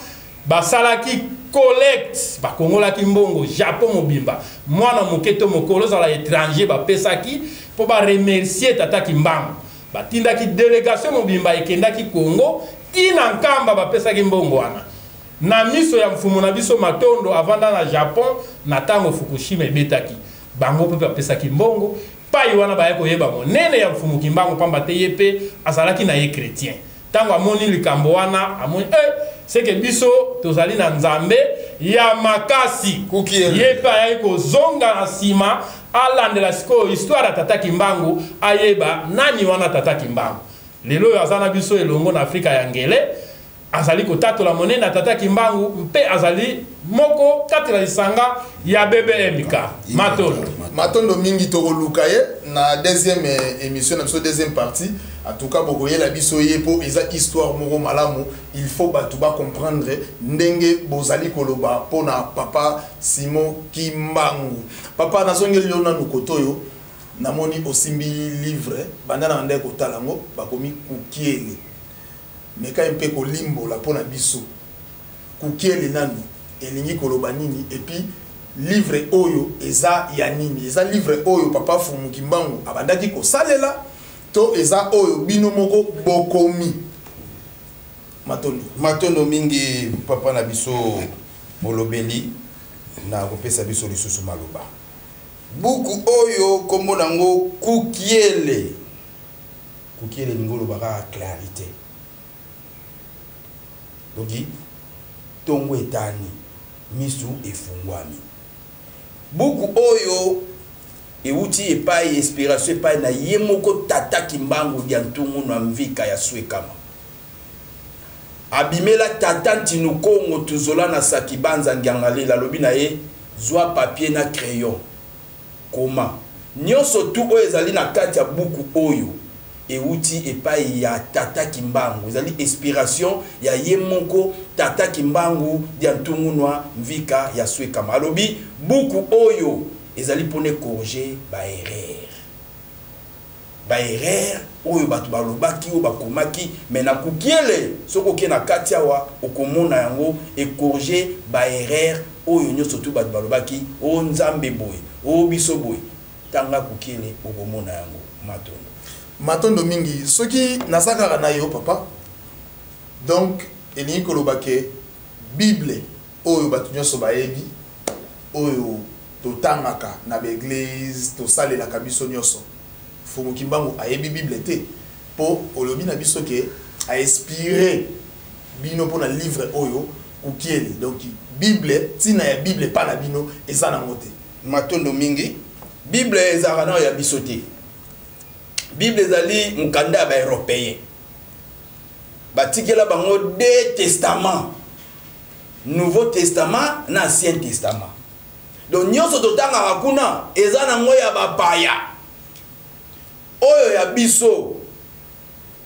Basalaki collecte, bakongolaki mbongo Japon mobimba, mwana moke to mokolo, ozala étranger, bapesaki mpo baremercier Tata Kimbangu. Batindaki délégation mobimba, ekendaki Congo ntina Nkamba, bapesaki mbongo wana na miso ya mfumu na biso Matondo avanda na Japon na ntango Fukushima ebetaki. Bango mpe bapesaki mbongo pai wana. Baye koyeba monene ya mfumu Kimbangu, pamba te ye mpe azalaki na ye chrétien. Ntango amoni likambo wana, amoni seke biso tozali na nzambe ya makasi. Ye mpe ayaki kozonga na nsima, alandela sikoyo histoire ya Tata Kimbangu, ayeba nani wana Tata Kimbangu. Lelo oyo aza na biso elongo na Afrika ya ngele, azali kotatola monene ya Tata Kimbangu mpe azali moko kati na lisanga ya BBMK. Matondo. Matondo mingi. Tokoluka ye na deuxième émission na biso, deuxième partie. En tout cas bokoyela biso ye mpo eza histoire moko malamu. Il faut bato bacomprendre ndenge bozali koloba mpona papa Simon Kimbangu. Papa, nazongeli yo nanu koto oyo. Namoni osimbi livre, banda na ndenge kotala yango, bakomi Kukiele. Mekai mpe kolimbola mpona biso kukiele nanu elingi koloba nini, et puis livre oyo eza ya nini? Eza livre oyo papa Fumu Kimbangu abandaki kosalela to eza oyo bino moko bokomi? Matondo. Matondo mingi, papa na biso molobeli, na kopesa biso lisusu maloba. Buku oyo nkombo nango Kukiele. Kukiele elingi oloba kaka clarité. Donc ntongo etani, misu efungwami. Buku oyo ewuti epai, inspiration epai na ye moko Tata Kimbangu dia Ntungu na Mvika ya Swekama. Abimela Tata Ntinu Kongo Tuzola na Sakibanza Ngiangalela, alobi na ye: zwa papier na crayon, koma nyonso tu oyo ezali na kati ya buku oyo. Ewuti epai ya Tata Kimbangu, ezali inspiration ya ye moko Tata Kimbangu dia Ntungunwa Mvika ya Swekama. Alobi buku oyo ezali mpona ecorriger baerreur. Baerreur oyo bato balobaki, oyo bakomaki, mais na kukiele, soki oke na kati awa, okomona yango ecorriger baerreur oyo nyonso tu bato balobaki: o Nzambe boye, o biso boye. Tanga kukiele, okomona yango. Matondo. Matondo mingi. Soki naza kaka na yo, papa, donc elingi koloba ke Bible oyo bato nyonso bayebi, oyo totangaka na baeglise, tosalelaka biso nyonso, Fumu Kimbangu ayebi Bible te? Mpo olobi na biso ke ainspiré bino mpona livre oyo Kukiele. Donc Bible, ntina ya Bible epa na bino eza nango te? Matondo mingi. Bible ezalaka nao ya biso te. Bible ezali mokanda ya baeuropéen. Batikela bango deux testaments, Nouveau Testament na Ancien Testament. Donc nyonso totangaka kuna eza nango ya bapaya. Oyo ya biso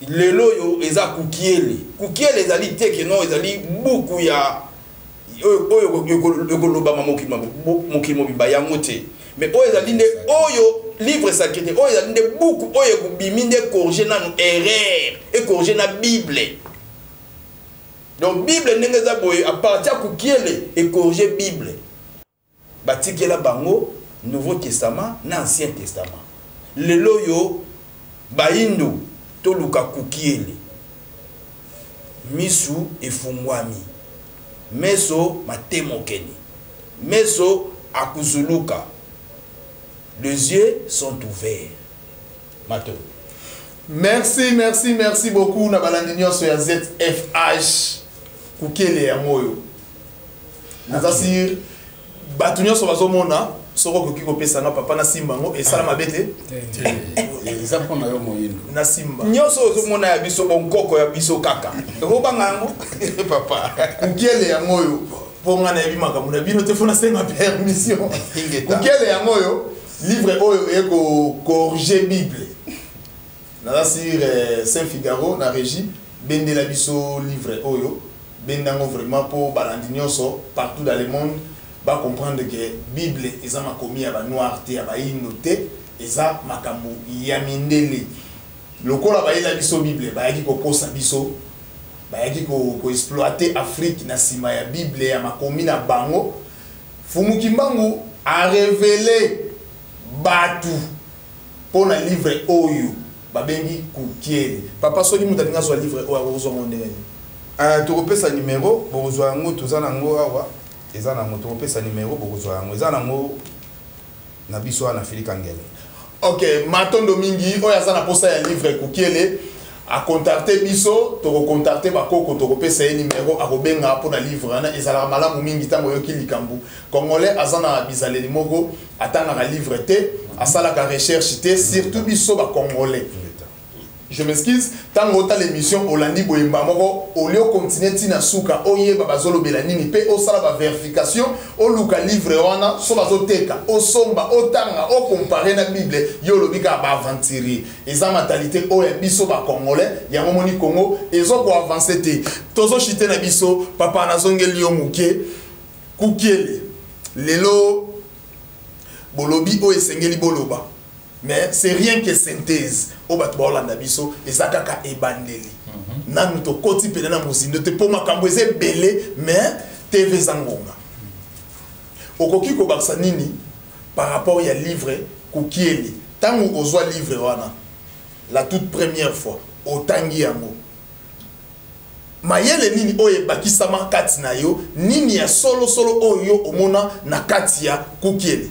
lelo oyo eza Kukiele. Kukiele ezali te ke non, ezali buku ya oyo ekolobama mokili mobimba, yango te. Mais oyo ezali nde oyo livre sacré te. Oyo ezali nde buku oyo ekobimi nde corriger nanu erreur, ecorriger na Bible. Donc Bible ndenge eza boye, à partir ya Kukiele, ecorriger Bible. Batikela bango Nouveau Testament na Ancien Testament. Lelo oyo bayindo toluka Kukiele. Misu efungwami, meso matemokeni, meso akuzuluka, les yeux sont ouverts. Mato. Merci, merci, merci beaucoup na balandi nyonso ya ZFH. Kukele yango oyo, naza sur bato nyonso bazomona. Soki okoki kopesa nga, papa, nasimba yango, esala mabe te? Eza mpona yo moyindo. Nasimba. Nyonso ozomona ya biso, bonkoko ya biso kaka, okobanga yango, papa. Kukiele yango oyo, mpo nga nayebi makambo na bino te, fo nasenga permission. Ingeta. Kukiele yango oyo, livre oyo ekocorriger Bible. Naza sur Saint Figaro na régie, bendela biso livre oyo, bendango vraiment mpo balandi nyonso partout dans le monde bacomprendre ke Bible eza makomi ya banoir te, ya bayindo te, eza makambo ya mindele. Lokola bayela biso Bible, bayaki kokosa biso, bayaki koexploiter Afrique na nsima ya Bible ya makomi na bango. Fumu Kimbangu arévéler bato mpo na livre oyo babengi Kukiele. Papa, soki moto alingi azwa livre oyo, akozwa ngo ndenge nini? Tokopesa numero, bokozwa yango. Toza nango awa, eza nango. Tokopesa numero, bokozwa yango, eza nango na biso wana na Filika Ngele. Ok, matondo mingi. Oyo aza na posa ya livre Kukiele, acontacte biso, tokocontacte bakoko, tokopesa ye numero, akobenga mpona livre wana. Ezalaka malamu mingi ntango oyoki likambo. Congolais aza na bizaleli moko, atangaka livre te, asalaka recherche te, surtout biso bacongolais. Je m'excuse, ntango otala émission, olandi boyemba moko, olie ocontinue ntina suka, oyeba bazolobela nini, mpe osala bavérification, oluka livre wana. So bazoteka, osomba, otanga, ocompare na Bible. Yo olobi kaka baaventurier. Eza mentalité oyo ya biso bacongolais. Yango moni Congo ezokoavance te, tozoshite na biso. Papa, nazongeli yo moke. Kukiele lelo, bolobi oyo esengeli boloba, mais c'est rien que synthèse oyo bato baolanda biso. Eza kaka ebandeli, nanu tokoti pene na mozindo te, mpo makambo eza ebele. Mais TV eza ngonga. Okoki kobakisa nini par rapport ya livre Kukiele? Ntango ozwa livre wana la toute première fois, otangi yango, mayele nini oyo ebakisama kati na yo? Nini ya solosolo oyo yo omona na kati ya Kukiele?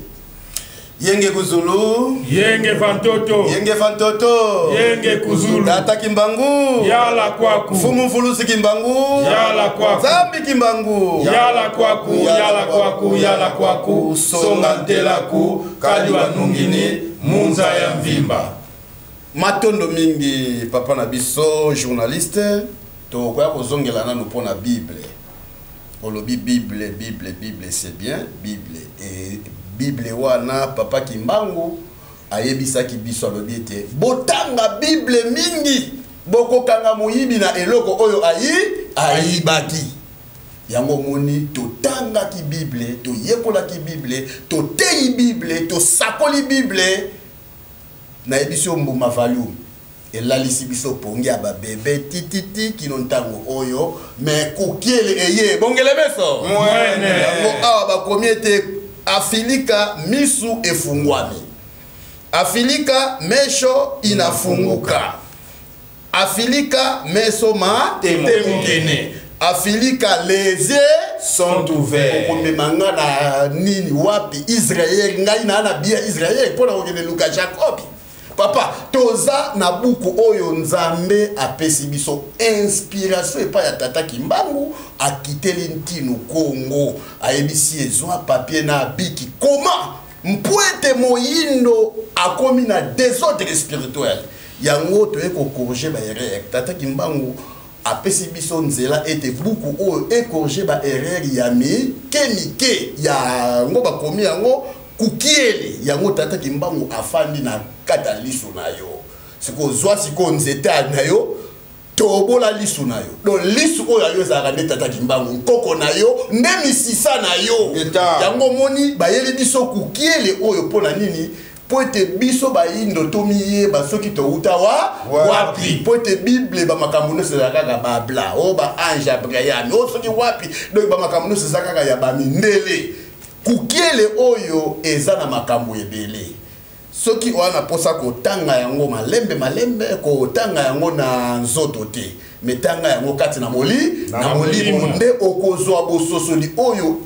Yenge kuzulu. Yenge fantoto. Yenge fantoto. Yenge kuzulu. Tata Kimbangu. Yala kwaku. Mfumu Mfulusi Kimbangu. Yala kwaku. Nzambi Kimbangu. Yala kwaku, yala kwaku, yala kwaku, songa ntelaku, kali wanungini, munza ya mvimba. Matondo mingi, papa na biso journaliste. Tokoya kozongela nanu mpo na Bible. Olobi Bible, Bible, Bible, c'est bien Bible. E Bible wana, papa Kimbangu ayebisaki biso, alobi ete botanga Bible mingi, bokokanga moyibi na eloko oyo ayi ayibaki. Yango omoni, totangaki Bible, toyekolaki Bible, toteyi Bible, tosakoli Bible. Nayebisi yo mbuma valium elalisi biso pongi ya babebe tititi kino ntango oyo me kukiele eye bongele beso yango awa bakomi ete afilika misu efungwami afilika mesho inafunguka afilika meso ma temukene afilika les yeux sont ouverts. Okomema nga na nini wapi Israël ngai na na bia Israël mpo na kokende luka Jacob. Papa, toza na buku oyo Nzambe apesi biso inspiration epai ya tata Kimbangu akiteli ntinu Kongo ayebisi ezwa papier na biki koma mpo ete moyindo akomi na desordre spirituel yango toye kocorrige ba erreur tata Kimbangu apesi biso nzela ete buku oyo ecorrige ba erreur ya mike mike yango bakomi yango kukiele yango tata Kimbangu afandi na kati ya liso na yo sikoyo zwa sikoyo nzete na yo tobola lisu na yo donc lisu oyo ya yo ezalaka nde tata Kimbangu nkoko na yo nde misisa na yo yango omoni bayeli biso kukiele oyo mpo na nini mpo ete biso bayindo tomiyeba soki touta wa wapi mpo ete bible bamakambo nyonso ezala kaka babla oyo baange abraham oyo soki wapi donc bamakambo nyonso eza kaka ya bamindele kukiele oyo eza na makambo ebele soki oya na mposa kotanga yango malembe malembe kotanga yango na nzoto te me tanga yango kati na moli na molimo nde okozwa bososoli oyo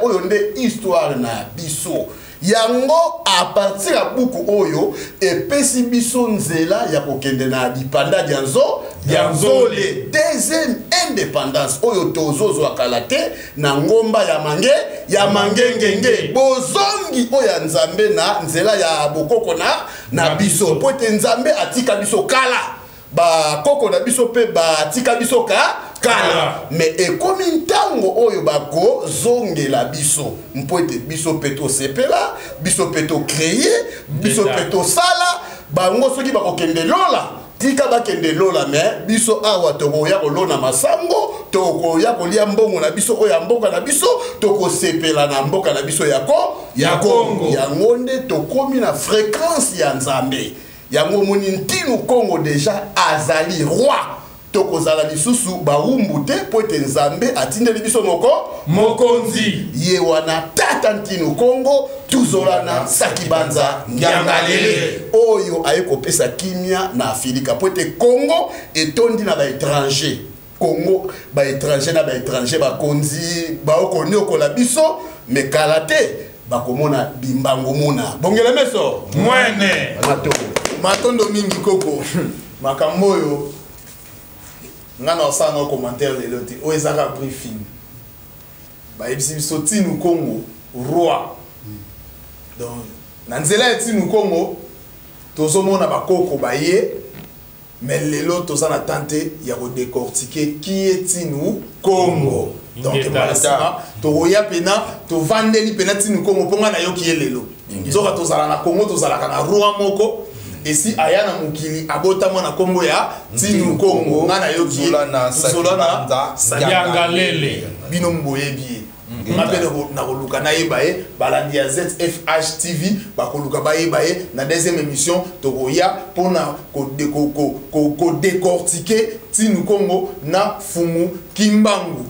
oyo nde histoire na biso yango a partir ya buku oyo epesi biso nzela ya kokende na lipanda lya nzo lya nzole deuxième indépendance oyo tozozwa kala te na ngomba ya mange ya mangengenge bozongi oyo ya nzambe na nzela ya bokoko na na biso mpo ete nzambe atika biso kala bakoko na biso mpe batika biso ka kala me ekomi ntango oyo bakozongela biso mpo ete biso mpe tosepela biso mpe tokreye biso mpe tosala bango soki bakokende lola tika bakende lola me biso awa tokoya kolona masango tokoya kolia mbongo na biso oyo ya mboka na biso tokosepela na mboka na biso ya ko ya Kongo yango nde tokomi na fréquence ya Nzambe yango omoni ntinu Kongo deja azali roi tokozala lisusu bawumbu te mpo ete Nzambe atindeli biso moko mokonzi ye wana tata ntinu Kongo tuzolana sakibanza ngiangalele oyo aye kopesa kimia na Afrika mpo ete Kongo etondi na baétranger Kongo baétranger na baétranger bakonzi baokoniokola biso me kala te bakomona bimbango mona bongela meso mwene matondo matondo mingi koko makambo oyo nga na osala na commentaire lelo te oyo ezaka briefing bayebisi biso tinu Kongo roi donc na nzela ya tinu Kongo tozomona bakoko baye mais lelo toza na temps te ya kodécortiquer qui est tinu Kongo donc mbala nsima tokoya mpena tovandeli mpena tinu Kongo mpo ngai nayoki ye lelo nzoka tozala na Kongo tozalaka na roi moko esi aya na mokili abotama na nkombo ya tinu Kongo ngai nayoki ye tozolana Yangalele bino mboyebi ye nga mpe nakoluka nayeba ye balandi ya ZFH TV bakoluka bayeba ye na deuxième émission tokoya mpona kodécortiquer tinu Kongo na Fumu Kimbangu.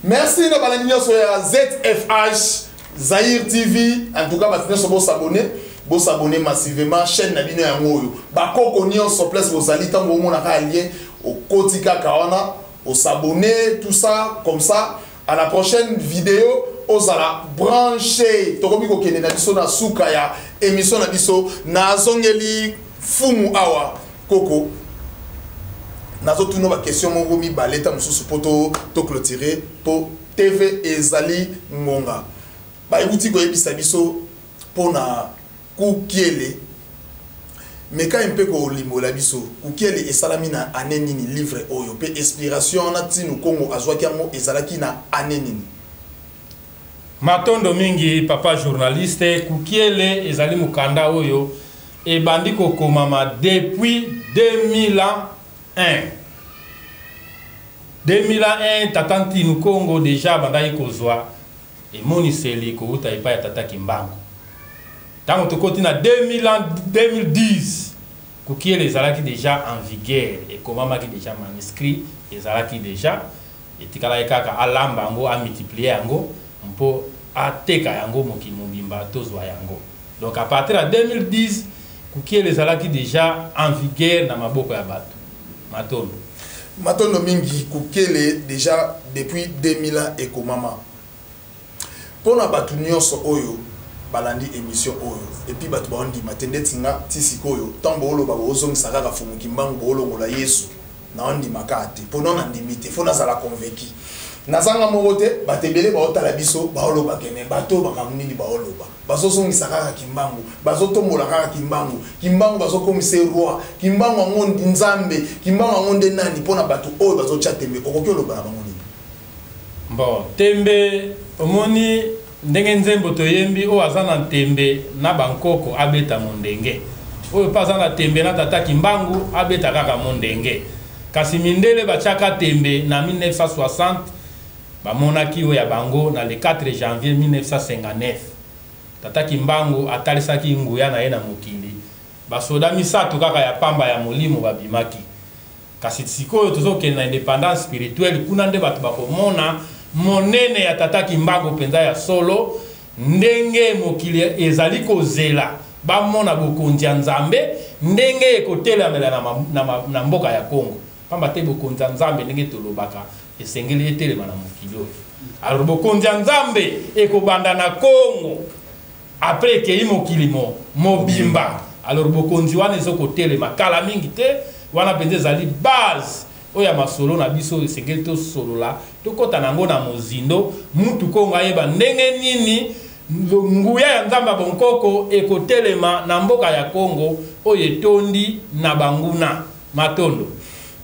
Merci na balandi nyonso ya ZFH Zaire TV en tout cas bato nyonso bosabone bosabone massivement chaîne na bino yango oyo bakoko nyonso place bozali ntango omonaka lien okoti kaka wana osabone tout ça comme ça à la prochaine vidéo ozala branché tokomi kokende na biso na suka ya émission na biso nazongeli fumu awa koko nazotuna baquestion moko mibale ta mosusu mpo toclôturer mpo TV ezali ngonga bayuti koyebisa biso mpona kukiele mekai mpe kolimbola biso kukiele esalami na année nini livre oyo mpe inspiration wana tinu Kongo azwaki yango ezalaki na année nini? Matondo mingi papa journaliste. Kukiele ezali mokanda oyo ebandi kokomama depuis 2001. 2001 tata Ntinu Kongo deja abandaki kozwa emoniseli kouta epai ya tata Kimbangu. Ntango tokoti na 2010, kukiele ezalaki déjà en vigueur, ekomamaki déjà, manuscrit ezalaki déjà, etikalaki kaka alamba yango, amultiplier yango mpo ateka yango mokili mobimba tozwa yango. Donc à partir ya 2010, kukiele ezalaki déjà en vigueur na maboko ya bato. Matondo. Matondo mingi. Kukele déjà depuis 2000 ans ekomama. Mpona bato nyonso oyo balandi émission oyo, et puis bato baondima te ndeti nga ti sikoyo, ntango booloba boozongisa kaka Fumu Kimbangu, boolongola Yesu, naondima kaka te. Mpo no nandimi te, fo nazala convaincu. Nazanga moko te, bato ebele baotala biso, baoloba kene bato makambo nini baoloba, bazozongisa kaka Kimbangu, bazotombola kaka Kimbangu, Kimbangu bazokomisa roi, Kimbangu yango Nzambe, Kimbangu yango nde nani? Mpona bato oyo bazotya tembe, okoki oloba na bango nini? Bon, tembe, omoni ndenge nzembo toyembi, oyo aza na tembe na bankoko abeta mondenge, oyo mpe aza na tembe na tata Kimbangu abeta kaka mondenge. Kasi mindele batiaka tembe na 1960, bamonaki oyo ya bango na le 4 janvier 1959. Tata Kimbangu atalisaki nguya na ye na mokili, basoda misato kaka ya pamba ya molimo babimaki. Kasi sikoyo tozokende na indépendance spirituelle, kuna nde bato bakomona monene ya tata Kimbangu mpenza ya solo, ndenge mokili ezali kozela bamona bokonzi ya Nzambe ndenge ekotelemela na mboka ya Kongo. Pamba te bokonzi ya Nzambe, ndenge tolobaka, esengeli etelema na mokili oyo. Alors bokonzi ya Nzambe ekobanda na Kongo, après ekei mokili mobimba. Alors bokonzi wana ezokotelema kala mingi te. Wana mpenza ezali base oyo ya masolo na biso. Esengeli tosolola, tokɔta nango na mozindo, mutu Kongo ayeba ndenge nini nguya ya Nzambe ya bonkoko ekotelema na mboka ya Kongo oyo etondi na banguna. Matondo.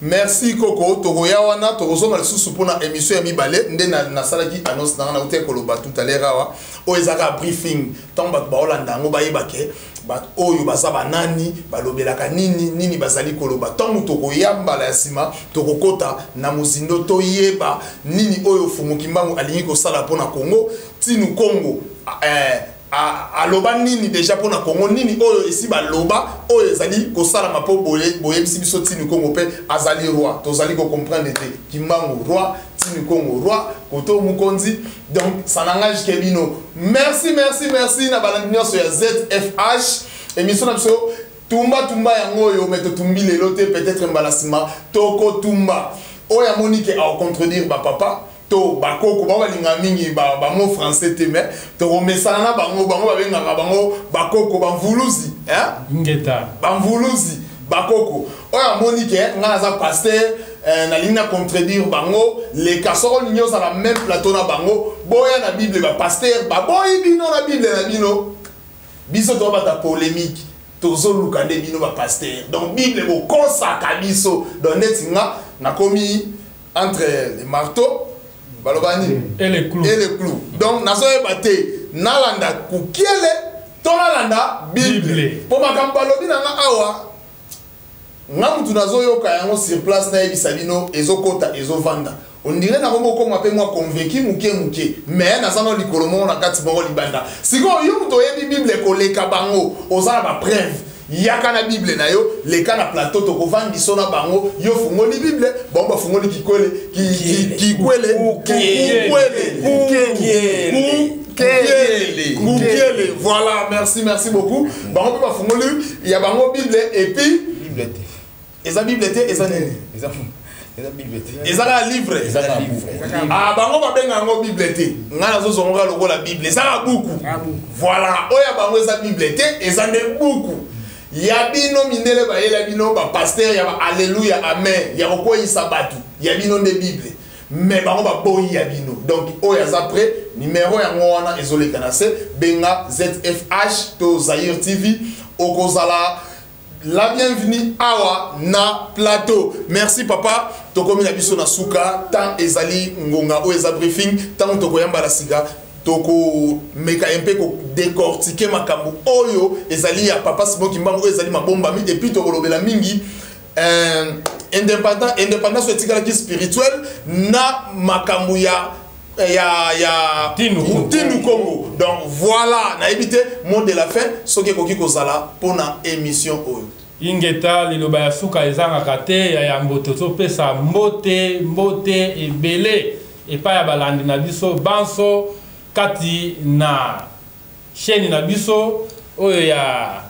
Merci koko. Tokoya wana, tokozonga lisusu mpona émission ya mibale. Nde nasalaki annonce nanga, nauti koloba tout à l'heure awa, oyo ezalaka briefing. Ntango bato baolanda yango, bayeba ke bato oyo baza banani, balobelaka nini, nini bazali koloba. Ntango tokoya mbala ya nsima, tokokɔta na mozindo, toyeba nini oyo Fumu Kimbangu alingi kosala mpona Kongo. Tinu Kongo aloba nini déjà mpona Kongo? Nini oyo esi baloba oyo ezali kosalama? Mpo boyebisi biso Tinu Kongo mpe azali roi, tozali kocomprendre te. Kimbangu roi, Tinu Kongo roi, koto mokonzi, donc ça n'engage ke bino. Merci, merci, merci na balandi nyonso ya ZFH. Émission na biso Tumba Tumba yango oyo, me totumbi lelo te, peut-être mbala nsima tokotumba. Oyo amoni ke akocontredire bapapa to bakoko, bango balingaka mingi bango français te, mais tokomesana na bango. Bango babengaka bango bakoko, bamvuluzi. Ngeta. Bamvuluzi, bakoko. Oyo amoni ke ngai naza pasteur, nalingi na contredire bango, leka. Soko olingi ozala même plateau na bango, boya na Bible. Bapasteur baboyi bino na Bible na bino. Biso tobata polémique, tozoluka nde bino bapasteur. Donc Bible bokosaka biso. Donc neti nga nakomi entre le marteau, baloba nini? Et le clou. Et le clou. Donc nazoyeba te, nalanda kukiele to nalanda Bible? Mpo makambo balobi na nga awa, nga mutu nazoyoka yango sur place, nayebisa bino, ezokota, ezovanda. Ondire nango bokoma mpe mwa convaincu moke moke, mais naza no likolo moko na kati, moko libanda. Sikoyo yo moto oyebi Bible koleka bango, oza na bapreuve, yaka na Bible na yo, leka na plateau, tokovanda biso na bango. Yo fungoli Bible, bango bafungoli kikwele, kikwele, kukwele, kukiele, kukiele. Voilà, merci, merci beaucoup. Bango mpe bafungoli ya bango Bible et puis Bible te. Eza Bible te, eza nini? Eza Bible te. Eza kaka livre. Eza kaka livre. Ah, bango babenga yango Bible te, ngai nazozongoka lokola Bible eza kaka buku. Voilà, oyo ya bango eza Bible te, eza nde buku ya bino mindele bayela bino, bapasteur ya ba alleluya amen, ya kokweyisa bato. Ya bino nde Bible, mais bango baboyi ya bino. Donc oyo aza prêt, numéro yango wana ezoleka na se, benga ZFH to Zaire TV, okozala la bienvenue awa na plateau. Merci papa. Tokomi na biso na suka, temps ezali ngonga oyo eza briefing. Ntango tokoyamba na sika, tokomeka mpe kodécortiquer makambo oyo ezali ya papa Simon Kimbangu, oyo ezali mabombami, et puis tokolobela mingi indépendance oyo etikalaki spirituelle na makambo ya Eh, ya ya Tinu Kongo. Tinu Kongo. Donc voilà, nayebi te mot de la fin soki ekoki kozala mpona émission oyo. Ingeta, liloba ya suka ezangaka te. Ya yambo, tozopesa mbote, mbote ebele epai ya balandi na biso banso kati na chaîne na biso oyo ya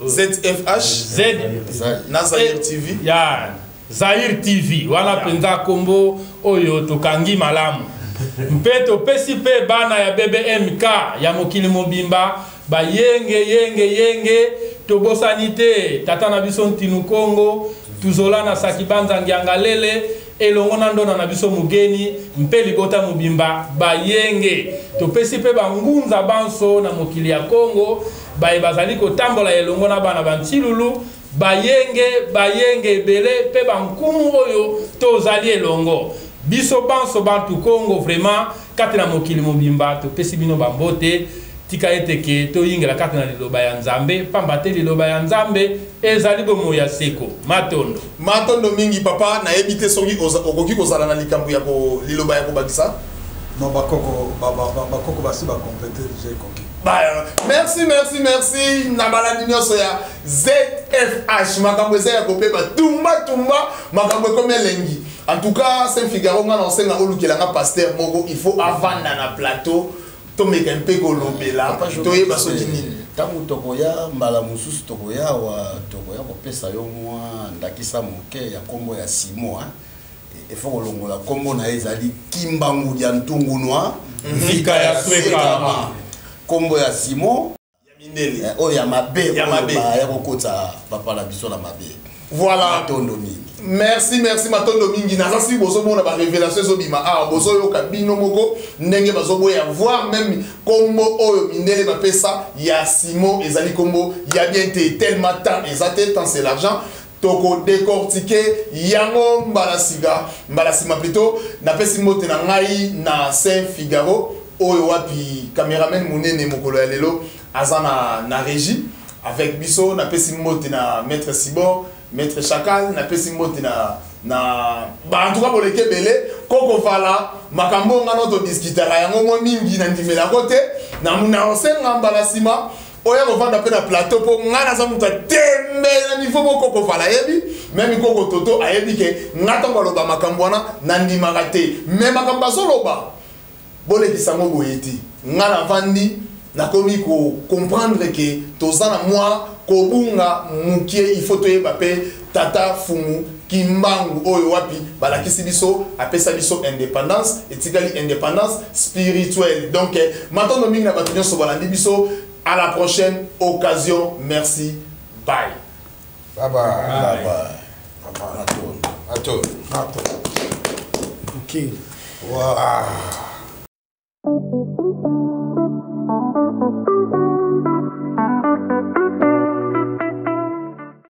ZFH Z na Zaire TV. Ya Zaire TV wana mpenza nkombo oyo tokangi malamu. Mpe topesi mpe bana ya BBMK ya mokili mobimba bayenge yenge yenge. Tobosani te tata na biso Ntinu Kongo tuzola na Sakibanza Ngiangalele elongo na ndona na biso Mugeni mpe libota mobimba bayenge. Topesi mpe bangunza banso na mokili ya Kongo baye bazali kotambola elongo na bana ba Ntilulu bayenge bayenge ebele mpe bankumu oyo tozali elongo biso banso bantu Kongo vraiment kati na mokili mobimba. Topesi bino bambote. Tika ete ke toyingela kati na liloba ya Nzambe, pamba te liloba ya Nzambe ezali bomoi ya seko. Matondo. Matondo mingi papa, nayebi te soki okoki kozala na likambo ya liloba ya kobakisa. Non, bakoko bakoko basi bacompléter déjà, ekoki. Bah, merci, merci, merci na balandi nyonso ya ZFH. Makambo eza ya kobeba, tumba tumba, makambo ekomi elengi. En tout cas, Saint Figaro, nga na osenga olukelanga pasteur moko, il faut avanda na plateau, tomeka mpe kolobela, toyeba soki nini. Ntango tokoya mbala mosusu, tokoya awa, tokoya kopesa yo mwa ndakisa moke ya nkombo ya Simo, hein. Efo kolongola nkombo na ye ezali Kimbangu dia Ntungunwa. Mvika ya Swekama. Nkombo ya Simo ya mindele. Oyo ya mabe. Ya oyo mabe. Baya kokota papa na biso na mabe. Voilà. Matondo mingi. Merci, merci, matondo mingi. Naza si bozomona barévélation ezobima awa, bozoyoka bino moko ndenge bazoboya, voire même kombo oyo mindele bapesa ya Simo ezali kombo ya bien te. Tellement temps eza te, temps c'est l'argent, tokodécortiquer yango mbala sika, mbala nsima plutôt. Napesi mbote na ngai na Saint Figaro oyo wapi cameraman monene mokolo ya lelo aza na régie avec biso. Napesi mbote na maître Sibor, maître Chakal, napesi mbote na ba, en tout cas boleke ebele. Kokovala makambo nga no todiskutaka yango mwa mingi, na ndimelako te na osenga mbala nsima oya kovanda mpe na plateau, mpo nga naza moto atembe na niveau moko. Kovala ayebi, même koko Toto ayebi ke nga ntango aloba makambo wana nandimaka te, mais makambo azoloba bolekisa yango boye te. Nga navandi, nakomi kocomprendre ke toza na mwa kobunga mokie. Il faut toyeba mpe tata Fumu Kimbangu oyo wapi balakisi biso, apesa biso indépendance, etikali indépendance spirituelle. Donc matondo mingi na bato nyonso balandi biso. À la prochaine occasion, merci, bye. Bye bye. Bye bye. Matondo. Matondo. Ok. Wow.